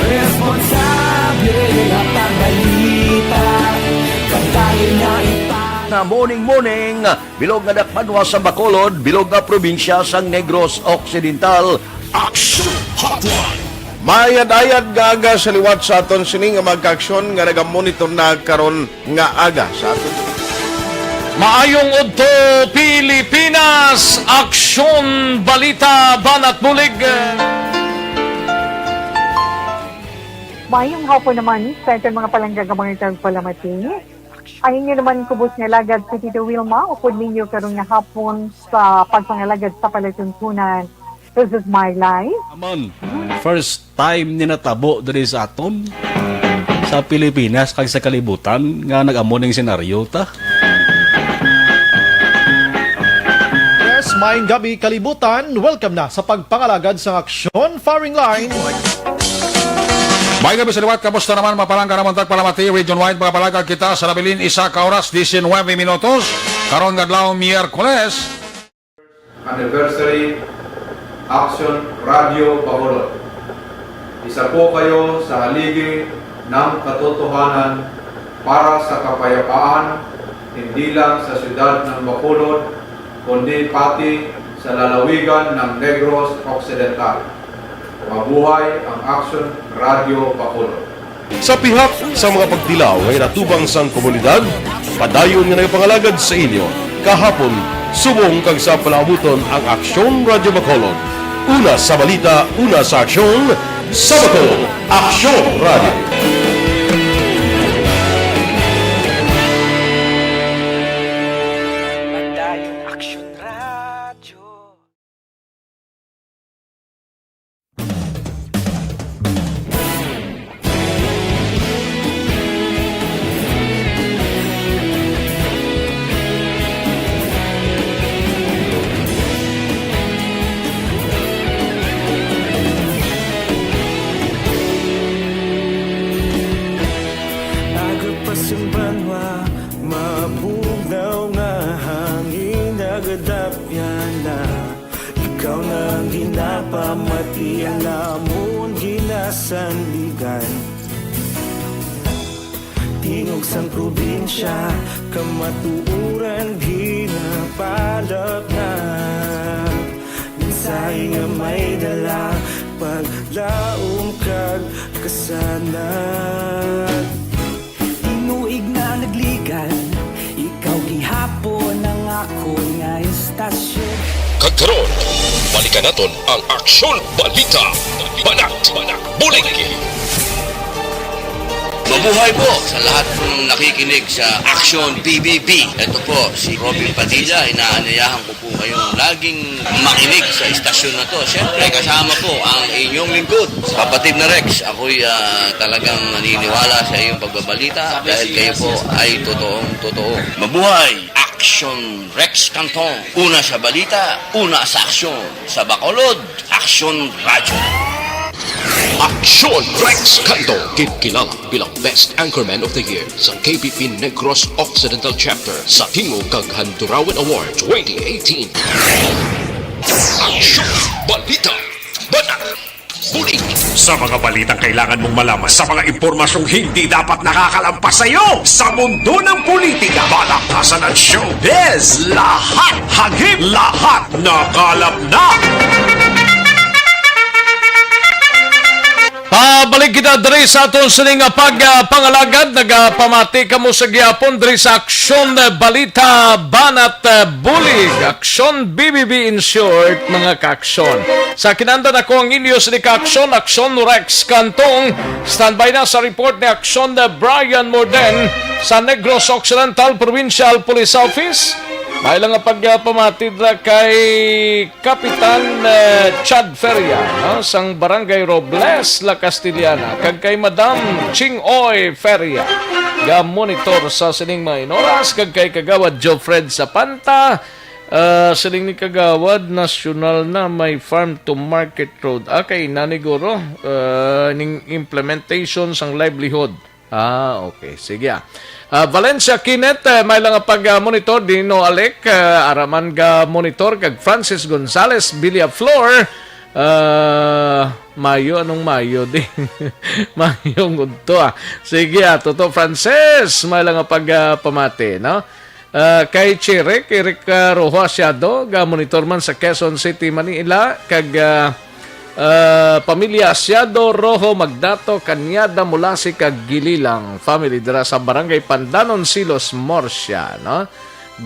Responsable nga pagbalita, kadali na ipa- Na morning, morning, bilog nga dakbanwa sa Bacolod, bilog nga probinsya sang Negros Occidental. Action Hotline. Mayad-ayad nga aga sa liwat sa aton sini nga mga kaaksyon nga nagamonitor na karon nga aga sa aton. Maayong udto, Pilipinas! Aksyon, balita, banat, bulig. Maayong hapon naman sa aton mga palangga nga mga tagpalamati. Ang inyo naman kubos nga alagad si Tito Wilma, upod ninyo karon nga hapon sa pagpangalagad sa palatuntunan. This is my life. Aman, first time ni natabo diri sa aton, sa Pilipinas kag sa kalibutan, nga nag-amo ning senaryo ta. Yes, maayong gabi, kalibutan. Welcome na sa pagpangalagad sa Aksyon Firing Line. May gabi sa liwat, kamusta naman, mapalangga naman tagpalamati, region-wide, mga palagag kita sa nabilin, isa ka oras, diecinuebe minutos, karon nga adlaw, Miyerkules. Anniversary, Action Radio Bacolod. Isa po kayo sa haligi ng katotohanan para sa kapayapaan, hindi lang sa siyudad ng Bacolod, kundi pati sa lalawigan ng Negros Occidental. Mabuhay ang Action Radio Bacolod. Sa pihak sa mga pagtilaw nga ginatubang sang komunidad, padayon nga nagapangalagad sa inyo kahapon, subong kag sa palaabuton ang Aksyon Radio Bacolod. Una sa balita, una sa aksyon, sa Bacolod, Aksyon Radio. Padayon Aksyon Radio. Aga pa sa banwa, mabugnaw nga hangin, nagadapyan na. Ikaw na ang ginapamati, ang amon ginasandigan. Tingog sang probinsya, kamatuoran ginapalapnag. Mensahe nga may dala, paglaom kag kasanag. Tinuig na nagligan, ikaw gihapon ang akon nga istasyon. Kag karon, balikan naton ang Aksyon Balita, Banat, Bulig. Mabuhay po sa lahat ng nakikinig sa Action P B B. Ito po si Robin Padilla, inaanyayahan ko po kayong laging makinig sa istasyon na to. Siyempre, kasama po ang inyong lingkod, kapatid na Rex. Ako'y, ah, talagang naniniwala sa iyong pagbabalita dahil kayo po ay totoong totoo. Mabuhay! Action Rex Canton. Una sa balita, una sa aksyon. Sa Bacolod, Aksyon Radyo. Aksyon Rex Canton, kinkilala bilang Best Anchorman of the Year sa K P P Negros Occidental Chapter sa Tingog kag Handurawan Award twenty eighteen. Aksyon! Balita! Banat! Bulig! Sa mga balitang kailangan mong malaman, sa mga impormasyong hindi dapat nakakalampas sa iyo, sa mundo ng politika, balaktasan at showbiz, lahat hagip, lahat nakalap na! Balik kita diri sa aton sining nga pag, ah, pangalagad. Nagapamati kamo sa gihapon diri sa Aksyon, ah, Balita, Banat, ah, Bulig. Aksyon B B B in short, mga kaaksyon. Sa kinandan ako ang inyo sini kaaksyon, Aksyon Rex Cantong. Standby na sa report ni Aksyon, ah, Brian Morden sa Negros Occidental Provincial Police Office. May lang nga pagpamati dira kay Kapitan, eh, Chad Feria, no, sang Barangay Robles, La Castellana, kag kay Madam Chingoy Feria, ga monitor sa sining mga inoras, kag kay Kagawad Jofred Sapanta, ah, siling ni Kagawad, nasyonal na may farm to market road. Ah, kay naniguro, ah, ning implementation sang livelihood. Ah, okay. Sige, ah. Ah, Valencia Kenneth, eh, may lang pag, ah, monitor, Dino Alec, eh, araman ga monitor, kag Francis Gonzales Villaflor. Ah, Mayo, anong Mayo di? Mayo ngudto, ah. Sige, ah, Toto Francis, may lang pag, ah, pamati, no? Ah, kay Chirek, Eric, ah, Rojo Asiado, ga monitor man sa Quezon City, Manila, kag, ah, ah, pamilya Asiado, Rojo, Magdato, Cañada, Mulasi, kag Gililang family dira sa Barangay Pandanon, Silos, Murcia, no?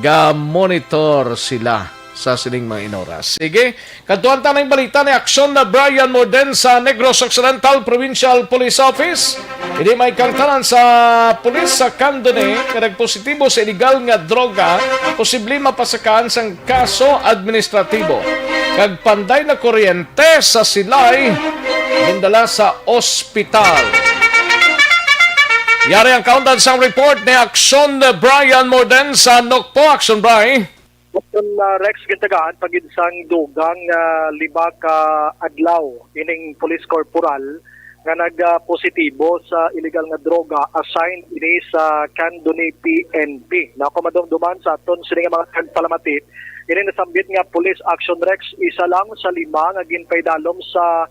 Ga monitor sila sa sining mga inoras. Sige, kadtuan ta ang balita ni Aksyon na Brian Morden sa Negros Occidental Provincial Police Office. Ini may kangtanan sa pulis sa Candoni nga nagpositibo sa iligal nga droga, posible mapasakaan sang kaso administratibo. Kag panday na kuryente sa Silay, gindala sa ospital. Yari ang kaundan sang report ni Aksyon Brian Morden sa Nokpo. Aksyon, Bri. Aksyon, ah, Rex, gintagaan pa gid sang dugang nga lima ka adlaw ining police corporal nga nagpositibo sa iligal nga droga assigned ini sa Candoni P N P. Na, kung madumduman sa aton sini nga mga tagpalamati, ini nasambit nga police action, Rex, isa lang sa lima nga ginpaidalom sa,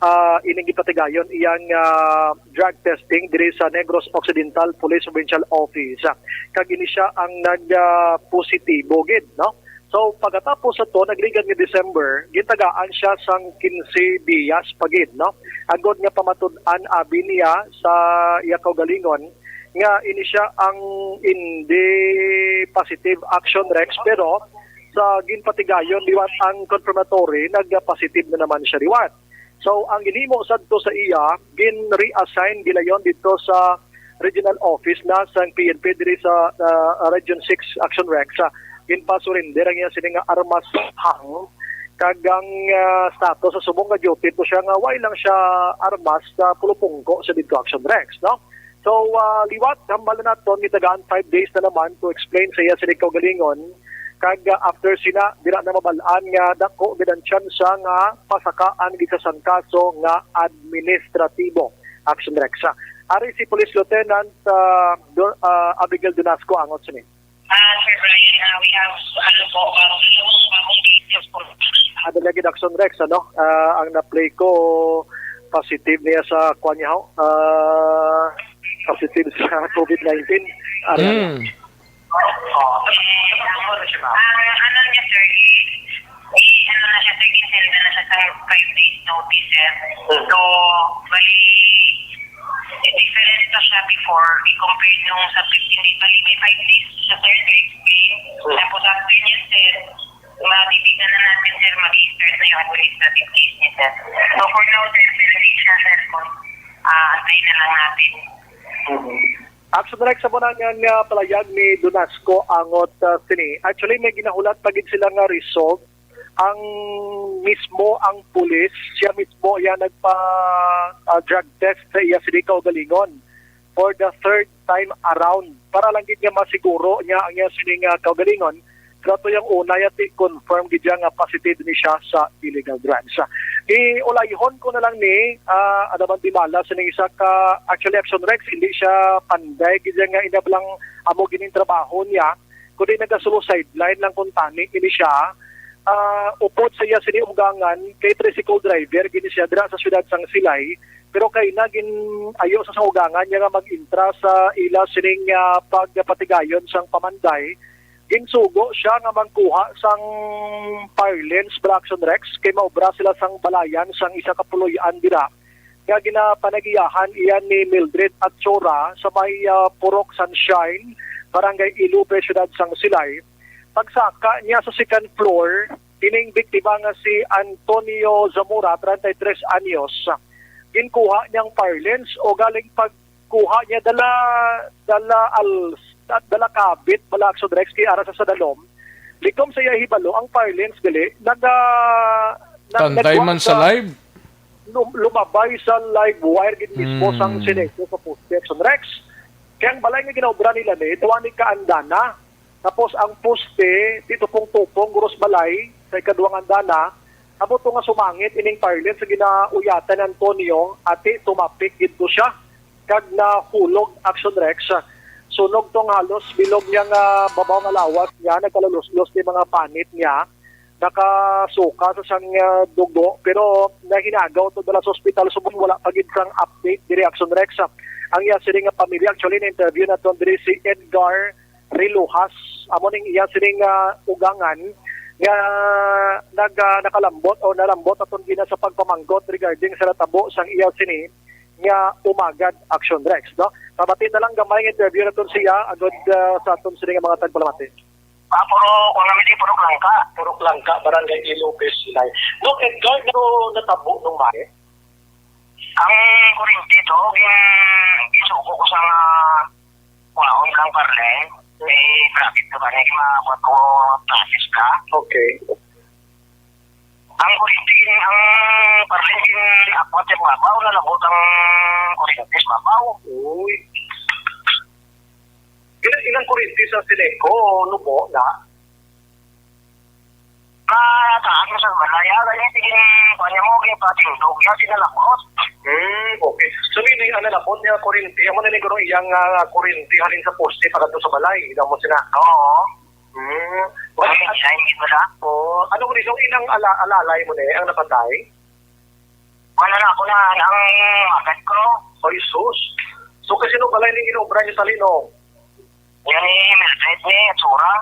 ah, ining gipatigayon iyang, ah, drug testing diri sa Negros Occidental Police Provincial Office. Kag ini siya ang nag, ah, positibo gid, no? So, pagkatapos sa to, nagligad nga December, gitagaan siya sang quince dias pa gid, no? Agod nga pamatud-an abi niya sa iya kaugalingon nga ini siya ang hindi positive action, Rex, pero sa ginpatigayon liwat ang confirmatory, nag-positive na naman siya liwat. So, ang ginhimo sadto sa iya, gin-reassign gilayon didto sa regional office na sang P N P diri sa, ah, Region six Action Rex. Ah, ginpasurrender ang iya sini nga armas sa hang, kag ang, ah, status sa subong nga duty to siya nga way lang siya armas sa pulupungko sa didto Action Rex, no? So, ah, liwat, hambal na naton, gitagaan five days na naman to explain sa iya sini kaugalingon. Kag, ah, after sina, dira na mabal-an nga dako gid ang tsansa nga pasakaan gid sa sang kaso nga administratibo. Action Rex. Ari si Police Lieutenant, ah, Do-, ah, Abigail Dunasco angot sini. Ah, Sir Brian, ah, we have, ano po, ah, bagong, bagong cases po. Ano lagi, Action Rex, ano? Ah, ang na-play ko, positive niya sa, kuwan niya, ho? Ah, positive sa covid nineteen. Ari, ano? Mm. Ah, ano niya, sir, is, is, ano na siya, sir, kinahanglan na siya sa five days notice, sir. Hmm. So, bali, eh, different na siya before, i-compare nung sa fifteen days. Bali, may five days siya, sir, to explain. Hmm. Tapos, after niya, sir, mabibigyan na natin, sir, mag-i-start na yung administrative case niya, sir. So, for now, sir, sir, hindi siya, sir, kung, ah, antayin na lang natin. Hmm. Action Rex, sa muna nga, nga palayag ni Dunasco angot, ah, sini. Actually, may ginahulat pa gid sila nga result. Ang mismo, ang pulis, siya mismo iya nagpa, ah, drug test sa iya sini kaugalingon for the third time around. Para lang gid nga masiguro niya ang iya sini nga kaugalingon. Pero ato yung una, yati, confirm gid siya nga positive ni siya sa illegal drugs. Iulayhon ko na lang ni, ah, Adaman Dimala sa ning isa ka, actually, Action Rex, hindi siya panday gid siya nga inablang amo gining trabaho niya, kundi nagasolo sideline lang kung tani ini siya. Ah, upod sa iya sini ugangan, kay tricycle driver gini siya dira sa siyudad sang Silay, pero kay na gin-ayo sa sangugangan niya nga mag-intra sa ila sining, ah, pagpatigayon sang pamanday, ginsugo siya nga mangkuha sang parlance, Bra Action Rex, kay maobra sila sang balayan sang isa ka puloy-an dira. nga ginapanagiyahan iyan ni Mildred Atsura sa may, ah, Purok Sunshine, Barangay Ilope, Siyudad sang Silay. Pagsaka niya sa second floor, ining biktima nga si Antonio Zamora, treinta y tres anyos, ginkuha niyang parlance o galing pagkuha niya dala, dala al-, dala kabit, bala, Action Rex, kay ara sa sadalom. Likom sa iya hibalo, ang parlance gali naga-, nag-, Kantay nagwa man sa sa live? lum-, lumabay sa live wire gid mismo sang Mm. Sineco sa poste, Action Rex. Kaya ang balay nga ginaobra nila ni, duwa ni kaandana. Tapos ang poste, di tupong-tupong, guros balay, sa ikaduwang andana. Amo to nga sumangit ining parlance sa ginauyatan ni Antonio, ati tumapik gid to siya. Kag nahulog, Action Rex. Sunog tong halos bilog niya nga babaw nga lawas niya, nagkalulos-los ni mga panit niya. Nakasuka sa siyang, ah, dugo, pero nahinagaw to dala sa ospital. Subong wala pa gid sang update diri, Action Rex. Ang iya siring nga pamilya, actually, na-interview naton diri si Edgar Riluhas. Amo ning iya siring nga ugangan nga nag-, ah, nakalambot o nalambot aton gina sa pagpamangkot regarding sa natabo sang iya sini nga umagad, Action Rex, no? Pabati na lang gamay nga interview naton siya agud, ah, sa aton sini nga mga tagpalamati. Ah, puro, kung namin di, puro langka. Puro langka, Barangay Ilopez, Silay. Doc Edgar, ano natabo nung May? Ang kuryente to, gin-, gisuko ko sa mga kuhaon lang, parle. May bracket na ba niya? Mga kwatro classes ka? Okay. Ang kuryente, gin-, ang parle, gin-, akwat sa babaw, nalabot ang kuryente sa babaw. Uy. Ilang, ilang kuryente sa Sineco, nubo na? Ah, taas mo sa balay, ah, ganyan, sige, kuwan niya mo, okay, patindog niya, sinalakot. Hmm, okay. So, meaning, ang nalabot niya, kuryente, amo na ni guro iyang, ah, kuryente, halin sa poste, pagkadto sa balay, amo sina. Oo. Hmm. Bakit? Ay, hindi mo na? Oh, ano mo ni, so, ilang ala-, alalay mo ni, ang napatay? Wala na ako na ang agad ko. Ay, sus. So, kasi no, balay ning inobra niyo sa Lino? Yan ni Mildred ni Atsura.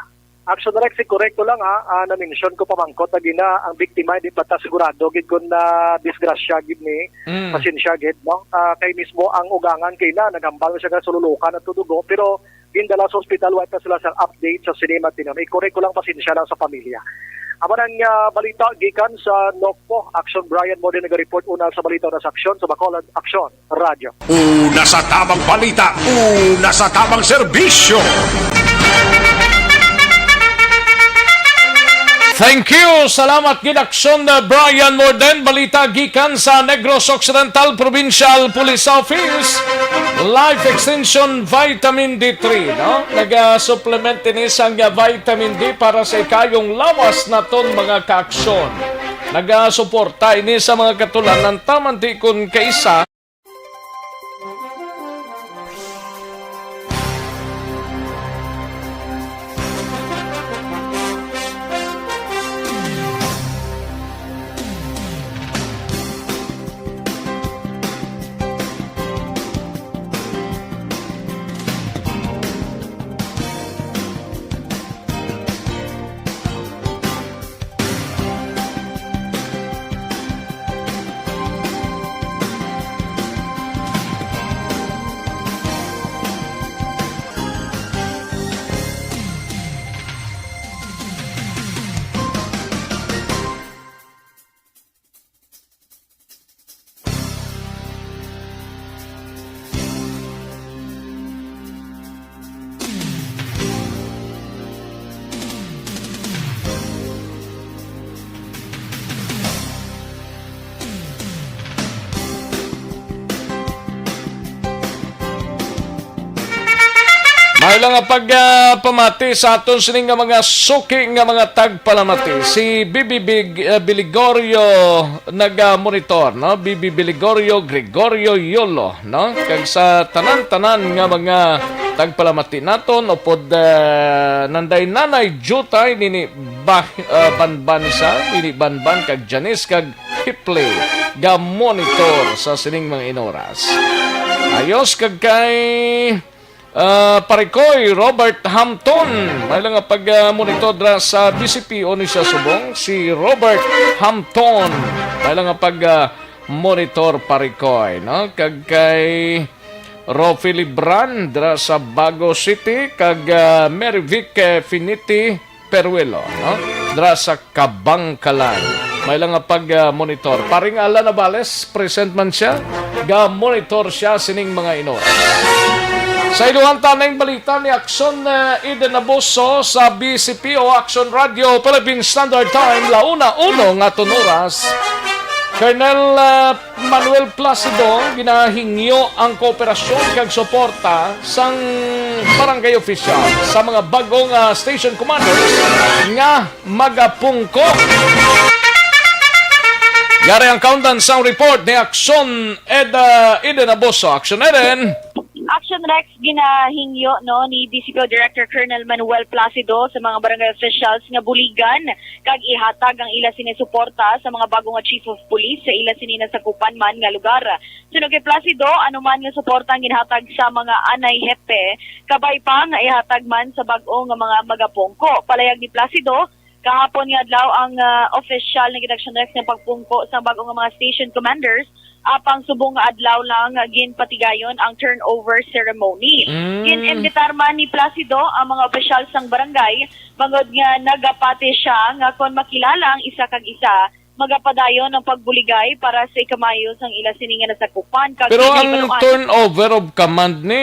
Action Rex, si correct ko lang ha, ah, na-mention ko pamangkot na gina, ang biktima, di pa ta sigurado gid kung na disgrasya gid ni, Mm. pasensya gid, no? Ah, kay mismo ang ugangan kay na, naghambal siya nga sululukan at tudugo, pero gindala sa ospital, wa pa sila sa update sa sinima tinon. I-correct ko lang, pasensya lang sa pamilya. Amo nang, ah, balita gikan sa Nocpo. Action Brian Morden nag-report una sa balita na sa Aksyon sa Bacolod. Aksyon Radyo. Una sa tamang balita, una sa tamang serbisyo. Thank you. Salamat gid, Aksyon, uh, Brian Morden. Balita gikan sa Negros Occidental Provincial Police Office. Life Extension Vitamin D three, no? Naga-supplement ini sang, uh, vitamin D para sa ikayong lawas naton, mga kaaksyon. Nagasuporta ini sa mga katulanan, taman ti kon kaisa. May lang nga pag, ah, pamati sa aton sini nga mga suki nga mga tagpalamati. Si B B B, ah, Biligorio nag-monitor, no? B B Biligorio, Gregorio Yolo, no? Kag sa tanan-tanan nga mga tagpalamati naton, upod, ah, nanday Nanay Jutay nini Bah-, ah, Banban sa, nini Banban kag Janice kag Hipley ga monitor sa sining mga inoras. Ayos kag kay, ah, Parikoy Robert Hampton. May lang nga pag, ah, monitor dra sa B C P o ni siya subong si Robert Hampton. May lang nga pag, ah, Monitor Parikoy, no? Kag kay Rofi Libran dira sa Bago City, kag, ah, Mary Vic, eh, Finiti Peruelo, no? Dira sa Kabangkalan. May lang nga pag, ah, monitor. Paring Alan Navales, present man siya. Ga-monitor siya sining mga inor. Sa iluhan ta ning balita ni Action, eh, Eden Abuso sa B C P o Action Radio, Philippine Standard Time, la una uno nga tunuras. Colonel, ah, Manuel Placido, ginahingyo ang kooperasyon kag suporta sang barangay official sa mga bag-ong, ah, station commanders nga magapungko. Yari ang kaundan sang report ni Action Ed, ah, Eden Abuso. Action Eden. Action Rex, ginahingyo, no, ni D C P O Director Colonel Manuel Placido sa mga barangay officials nga buligan kag ihatag ang ila sini suporta sa mga bago nga chief of police sa ila sini nasakupan man nga lugar. Suno kay Placido, anuman nga suporta ang ginhatag sa mga anay hepe, kabay pa nga ihatag man sa bag-o nga mga magapungko. Palayag ni Placido, kahapon nga adlaw ang, ah, opisyal nga gin-action nga pagpungko sa bag-o nga mga station commanders, apang subong nga adlaw lang, ah, ginpatigayon ang turnover ceremony. Mm. Gin-imbitar man ni Placido ang mga opisyal sang barangay, bangod nga nagapati siya nga kon makilala ang isa kag isa, magapadayon ang pagbuligay para sa ikamayo sang ila sini nga nasakupan kag Pero ang kinahibaloan. Turnover of command ni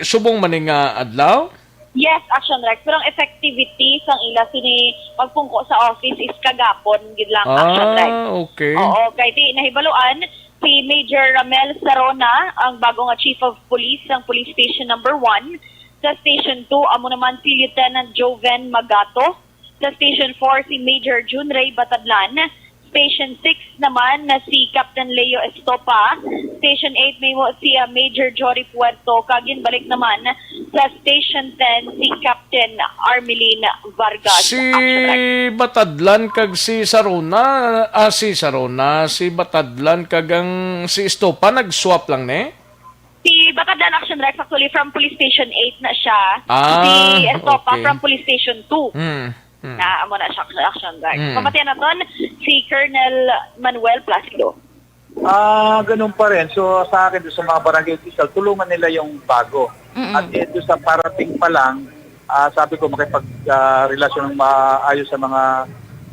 subong man ni nga adlaw? Yes, Action Rex. Pero ang effectivity sang ila sini pagpungko sa office is kagapon gid lang, Action Rex. Ah, okay. Oo, kay di nahibaluan si Major Ramel Sarona, ang bago nga Chief of Police sang Police Station Number One. Sa Station Two, amo naman si Lieutenant Joven Magato. Sa Station Four, si Major Junrey Batadlan. Station Six naman na si Captain Leo Estopa. Station Eight may mo si, ah, Major Jory Puerto. Kag ginbalik naman sa Station Ten si Captain Armelin Vargas. Si Action Rex. Batadlan kag si Sarona, ah, si Sarona, si Batadlan kag ang si Estopa nag-swap lang ni? Si Batadlan, Action Rex, actually from Police Station Eight na siya. Ah, si Estopa okay. From Police Station Two. Hmm, hmm. Na amo na siya, Action Rex. Hmm. Pamatian naton si Colonel Manuel Placido. Ah, ganun pa rin. So, sa akin, doon sa mga barangay official, tulungan nila yung bago. Mm-mm. At ito sa parating pa lang, ah, sabi ko, makipag, ah, relasyon ng maayos sa mga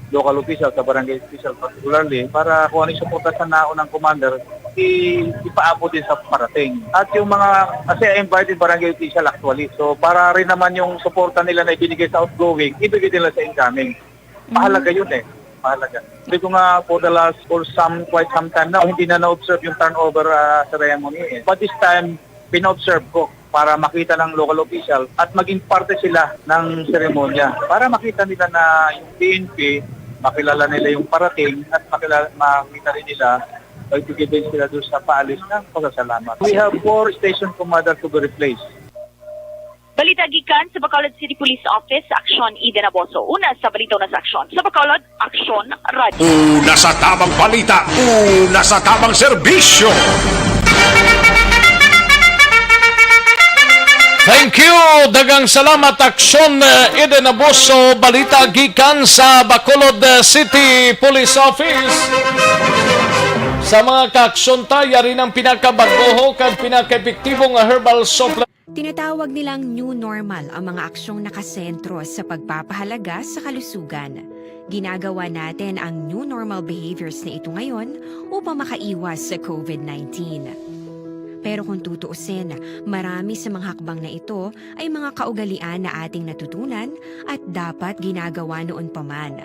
local official, sa barangay official particularly, para kung ano yung suporta sa naunang commander, i-, ipaabot din sa parating. At yung mga, kasi I invited barangay official actually. So, para rin naman yung suporta nila na ibinigay sa outgoing, ibigay nila sa incoming. Mahalaga Mm. yun eh. Mahalaga. Sabi ko nga, for the last, for some, quite some time now, hindi na na-observe yung turnover, ah, ceremony eh. But this time, pina-observe ko para makita ng local official at maging parte sila ng seremonya. Para makita nila na yung P N P, makilala nila yung parating at makilala, makita rin nila, magbibigay din sila doon sa paalis ng pasasalamat. We have four station commander to be replaced. Balita gikan sa Bacolod City Police Office, Action Eden Aboso. Una sa balita, una sa aksyon. Sa Bacolod, Aksyon Radio. Una sa tamang balita, una sa tamang serbisyo. Thank you. Daghang salamat, Aksyon, eh, Eden Aboso. Balita gikan sa Bacolod, eh, City Police Office. Sa mga kaaksyon ta, yari ng pinakabag-oho kag pinakaepektibo nga herbal supplement. Tinatawag nilang new normal ang mga aksyong nakasentro sa pagpapahalaga sa kalusugan. Ginagawa natin ang new normal behaviors na ito ngayon upang makaiwas sa covid nineteen. Pero kung tutuusin, marami sa mga hakbang na ito ay mga kaugalian na ating natutunan at dapat ginagawa noon pa man.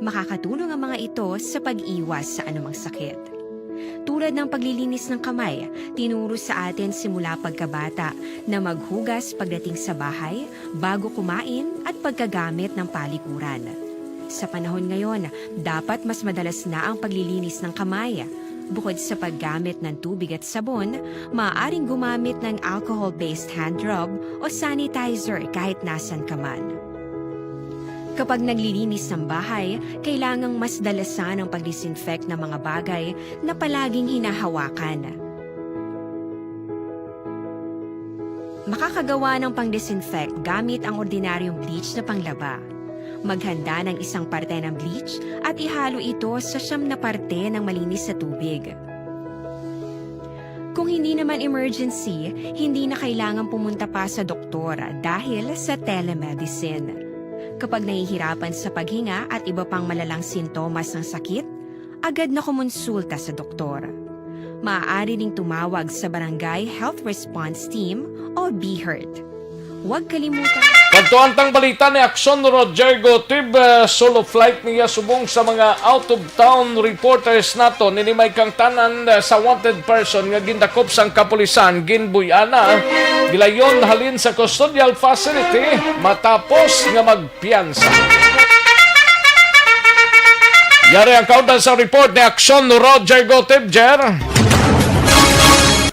Makakatulong ang mga ito sa pag-iwas sa anumang sakit. Tulad ng paglilinis ng kamay, tinuro sa atin simula pagkabata na maghugas pagdating sa bahay, bago kumain, at pagkagamit ng palikuran. Sa panahon ngayon, dapat mas madalas na ang paglilinis ng kamay. Bukod sa paggamit ng tubig at sabon, maaaring gumamit ng alcohol-based hand rub o sanitizer kahit nasan ka man. Kapag naglilinis ng bahay, kailangang mas dalasan ang pag-disinfect ng mga bagay na palaging hinahawakan. Makakagawa ng pang-disinfect gamit ang ordinaryong bleach na panglaba. Maghanda ng isang parte ng bleach at ihalo ito sa siyam na parte ng malinis na tubig. Kung hindi naman emergency, hindi na kailangan pumunta pa sa doktor dahil sa telemedicine. Kapag nahihirapan sa paghinga at iba pang malalang sintomas ng sakit, agad na kumonsulta sa doktor. Maaari ring tumawag sa Barangay Health Response Team o BHERT. Huwag kalimutan. Kadto ang tang balita ni Aksyon Roger Gotib, eh, solo flight niya subong sa mga out-of-town reporters nato. Nini may kang tanan, eh, sa wanted person nga gindakop sang kapulisan, ginbuy-ana, gilayon halin sa custodial facility matapos nga magpiyansa. Yari ang kaundan sa report ni Aksyon Roger Gotib, Jer.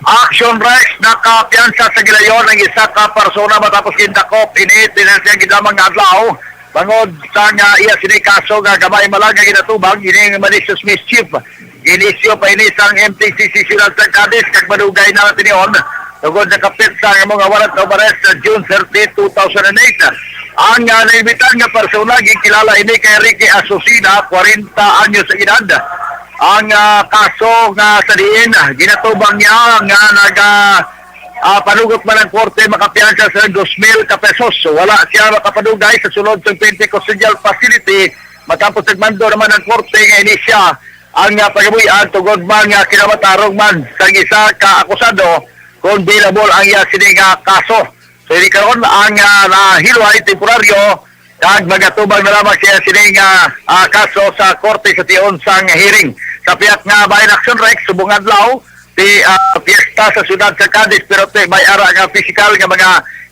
Action Rex, nakapiyansa sa gilayon ang isa ka persona matapos gindakop ini tinan siya gidamang nga adlaw. Bangod sa nga iya sini kaso nga gamay man lang nga ginatubang ining malicious mischief. Inisyu pa ini sang M T C C Siyudad sa Cadiz kag madugay na tinion tungod sa kapit sa amo nga warrant of arrest sa June thirty, two thousand and eight. Ang, ah, naimbitan nga persona ginkilala ini kay Ricky Asusina, kwarenta anyos ang edad. Ang, ah, kaso nga sa diin, ah, ginatubang niya nga naga, ah, panugot man ang korte makapiyansa sa dos mil ka pesos. Wala siya makapadugay sa sulod sa twenty custodial facility matapos nagmando naman ang korte nga ini siya ang, ah, pagabuy-an tungod man nga kinamatarong man sang isa ka akusado kung bailable ang iya sini nga kaso. So, ini karon ang, ah, nahilway temporaryo kag magatubang na lamang siya sini nga, ah, kaso sa korte sa tion sang hearing. Sa pihak nga Bayan Action Rex, subong adlaw, ti, ah, piyesta sa siyudad sa Cadiz, pero ti may ara nga pisikal nga mga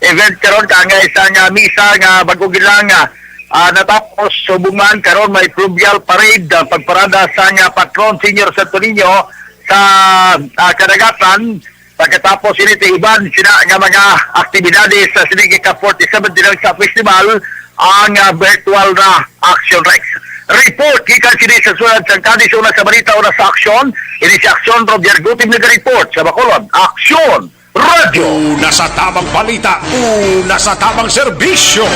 event karon, kaangay sa nga misa nga bag-o lang, ah, ah, natapos. Subong man karon may fluvial parade, ah, pagparada sa nga patron Senior Santo Niño sa, ah, kadagatan. Pagkatapos ini ti iban sina nga mga aktibidades sa sini ka forty-seven Dinagsa Festival ang, ah, virtual na Action Rex. Report gikan sini sa siyudad sang Cadiz, una sa balita, una sa aksyon. Ini si Aksyon Roger Gutib nag-report sa Bacolod. Aksyon Radio. Una sa tamang balita, una sa tamang serbisyo.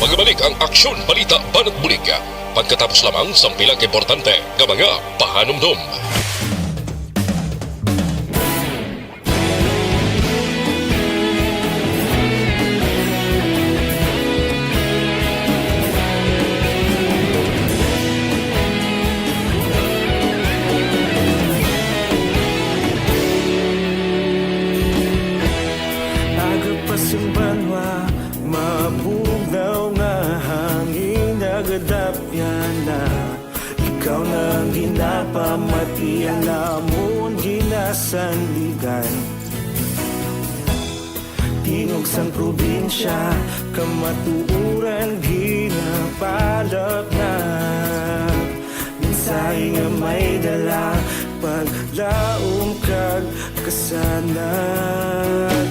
Magbalik ang Aksyon Balita Banat Bulig pagkatapos lamang sang pila ka importante nga mga pahanumdom. Aga pa sa banwa, mabugnaw nga hangin, nagadapyan na. Ikaw na ang ginapamati, ang amon ginasandigan. Tingog sang probinsya, kamatuoran ginapalapnag. Mensahe nga may dala, paglaom kag kasanag.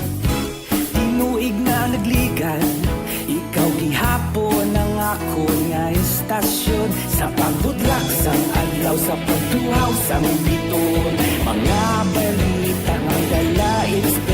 Tinuig na nagligad, ikaw gihapon ang akon nga estasyon. Sa pagbudlak sang adlaw, sa pagtuhaw sang biton, mga balita nga dala,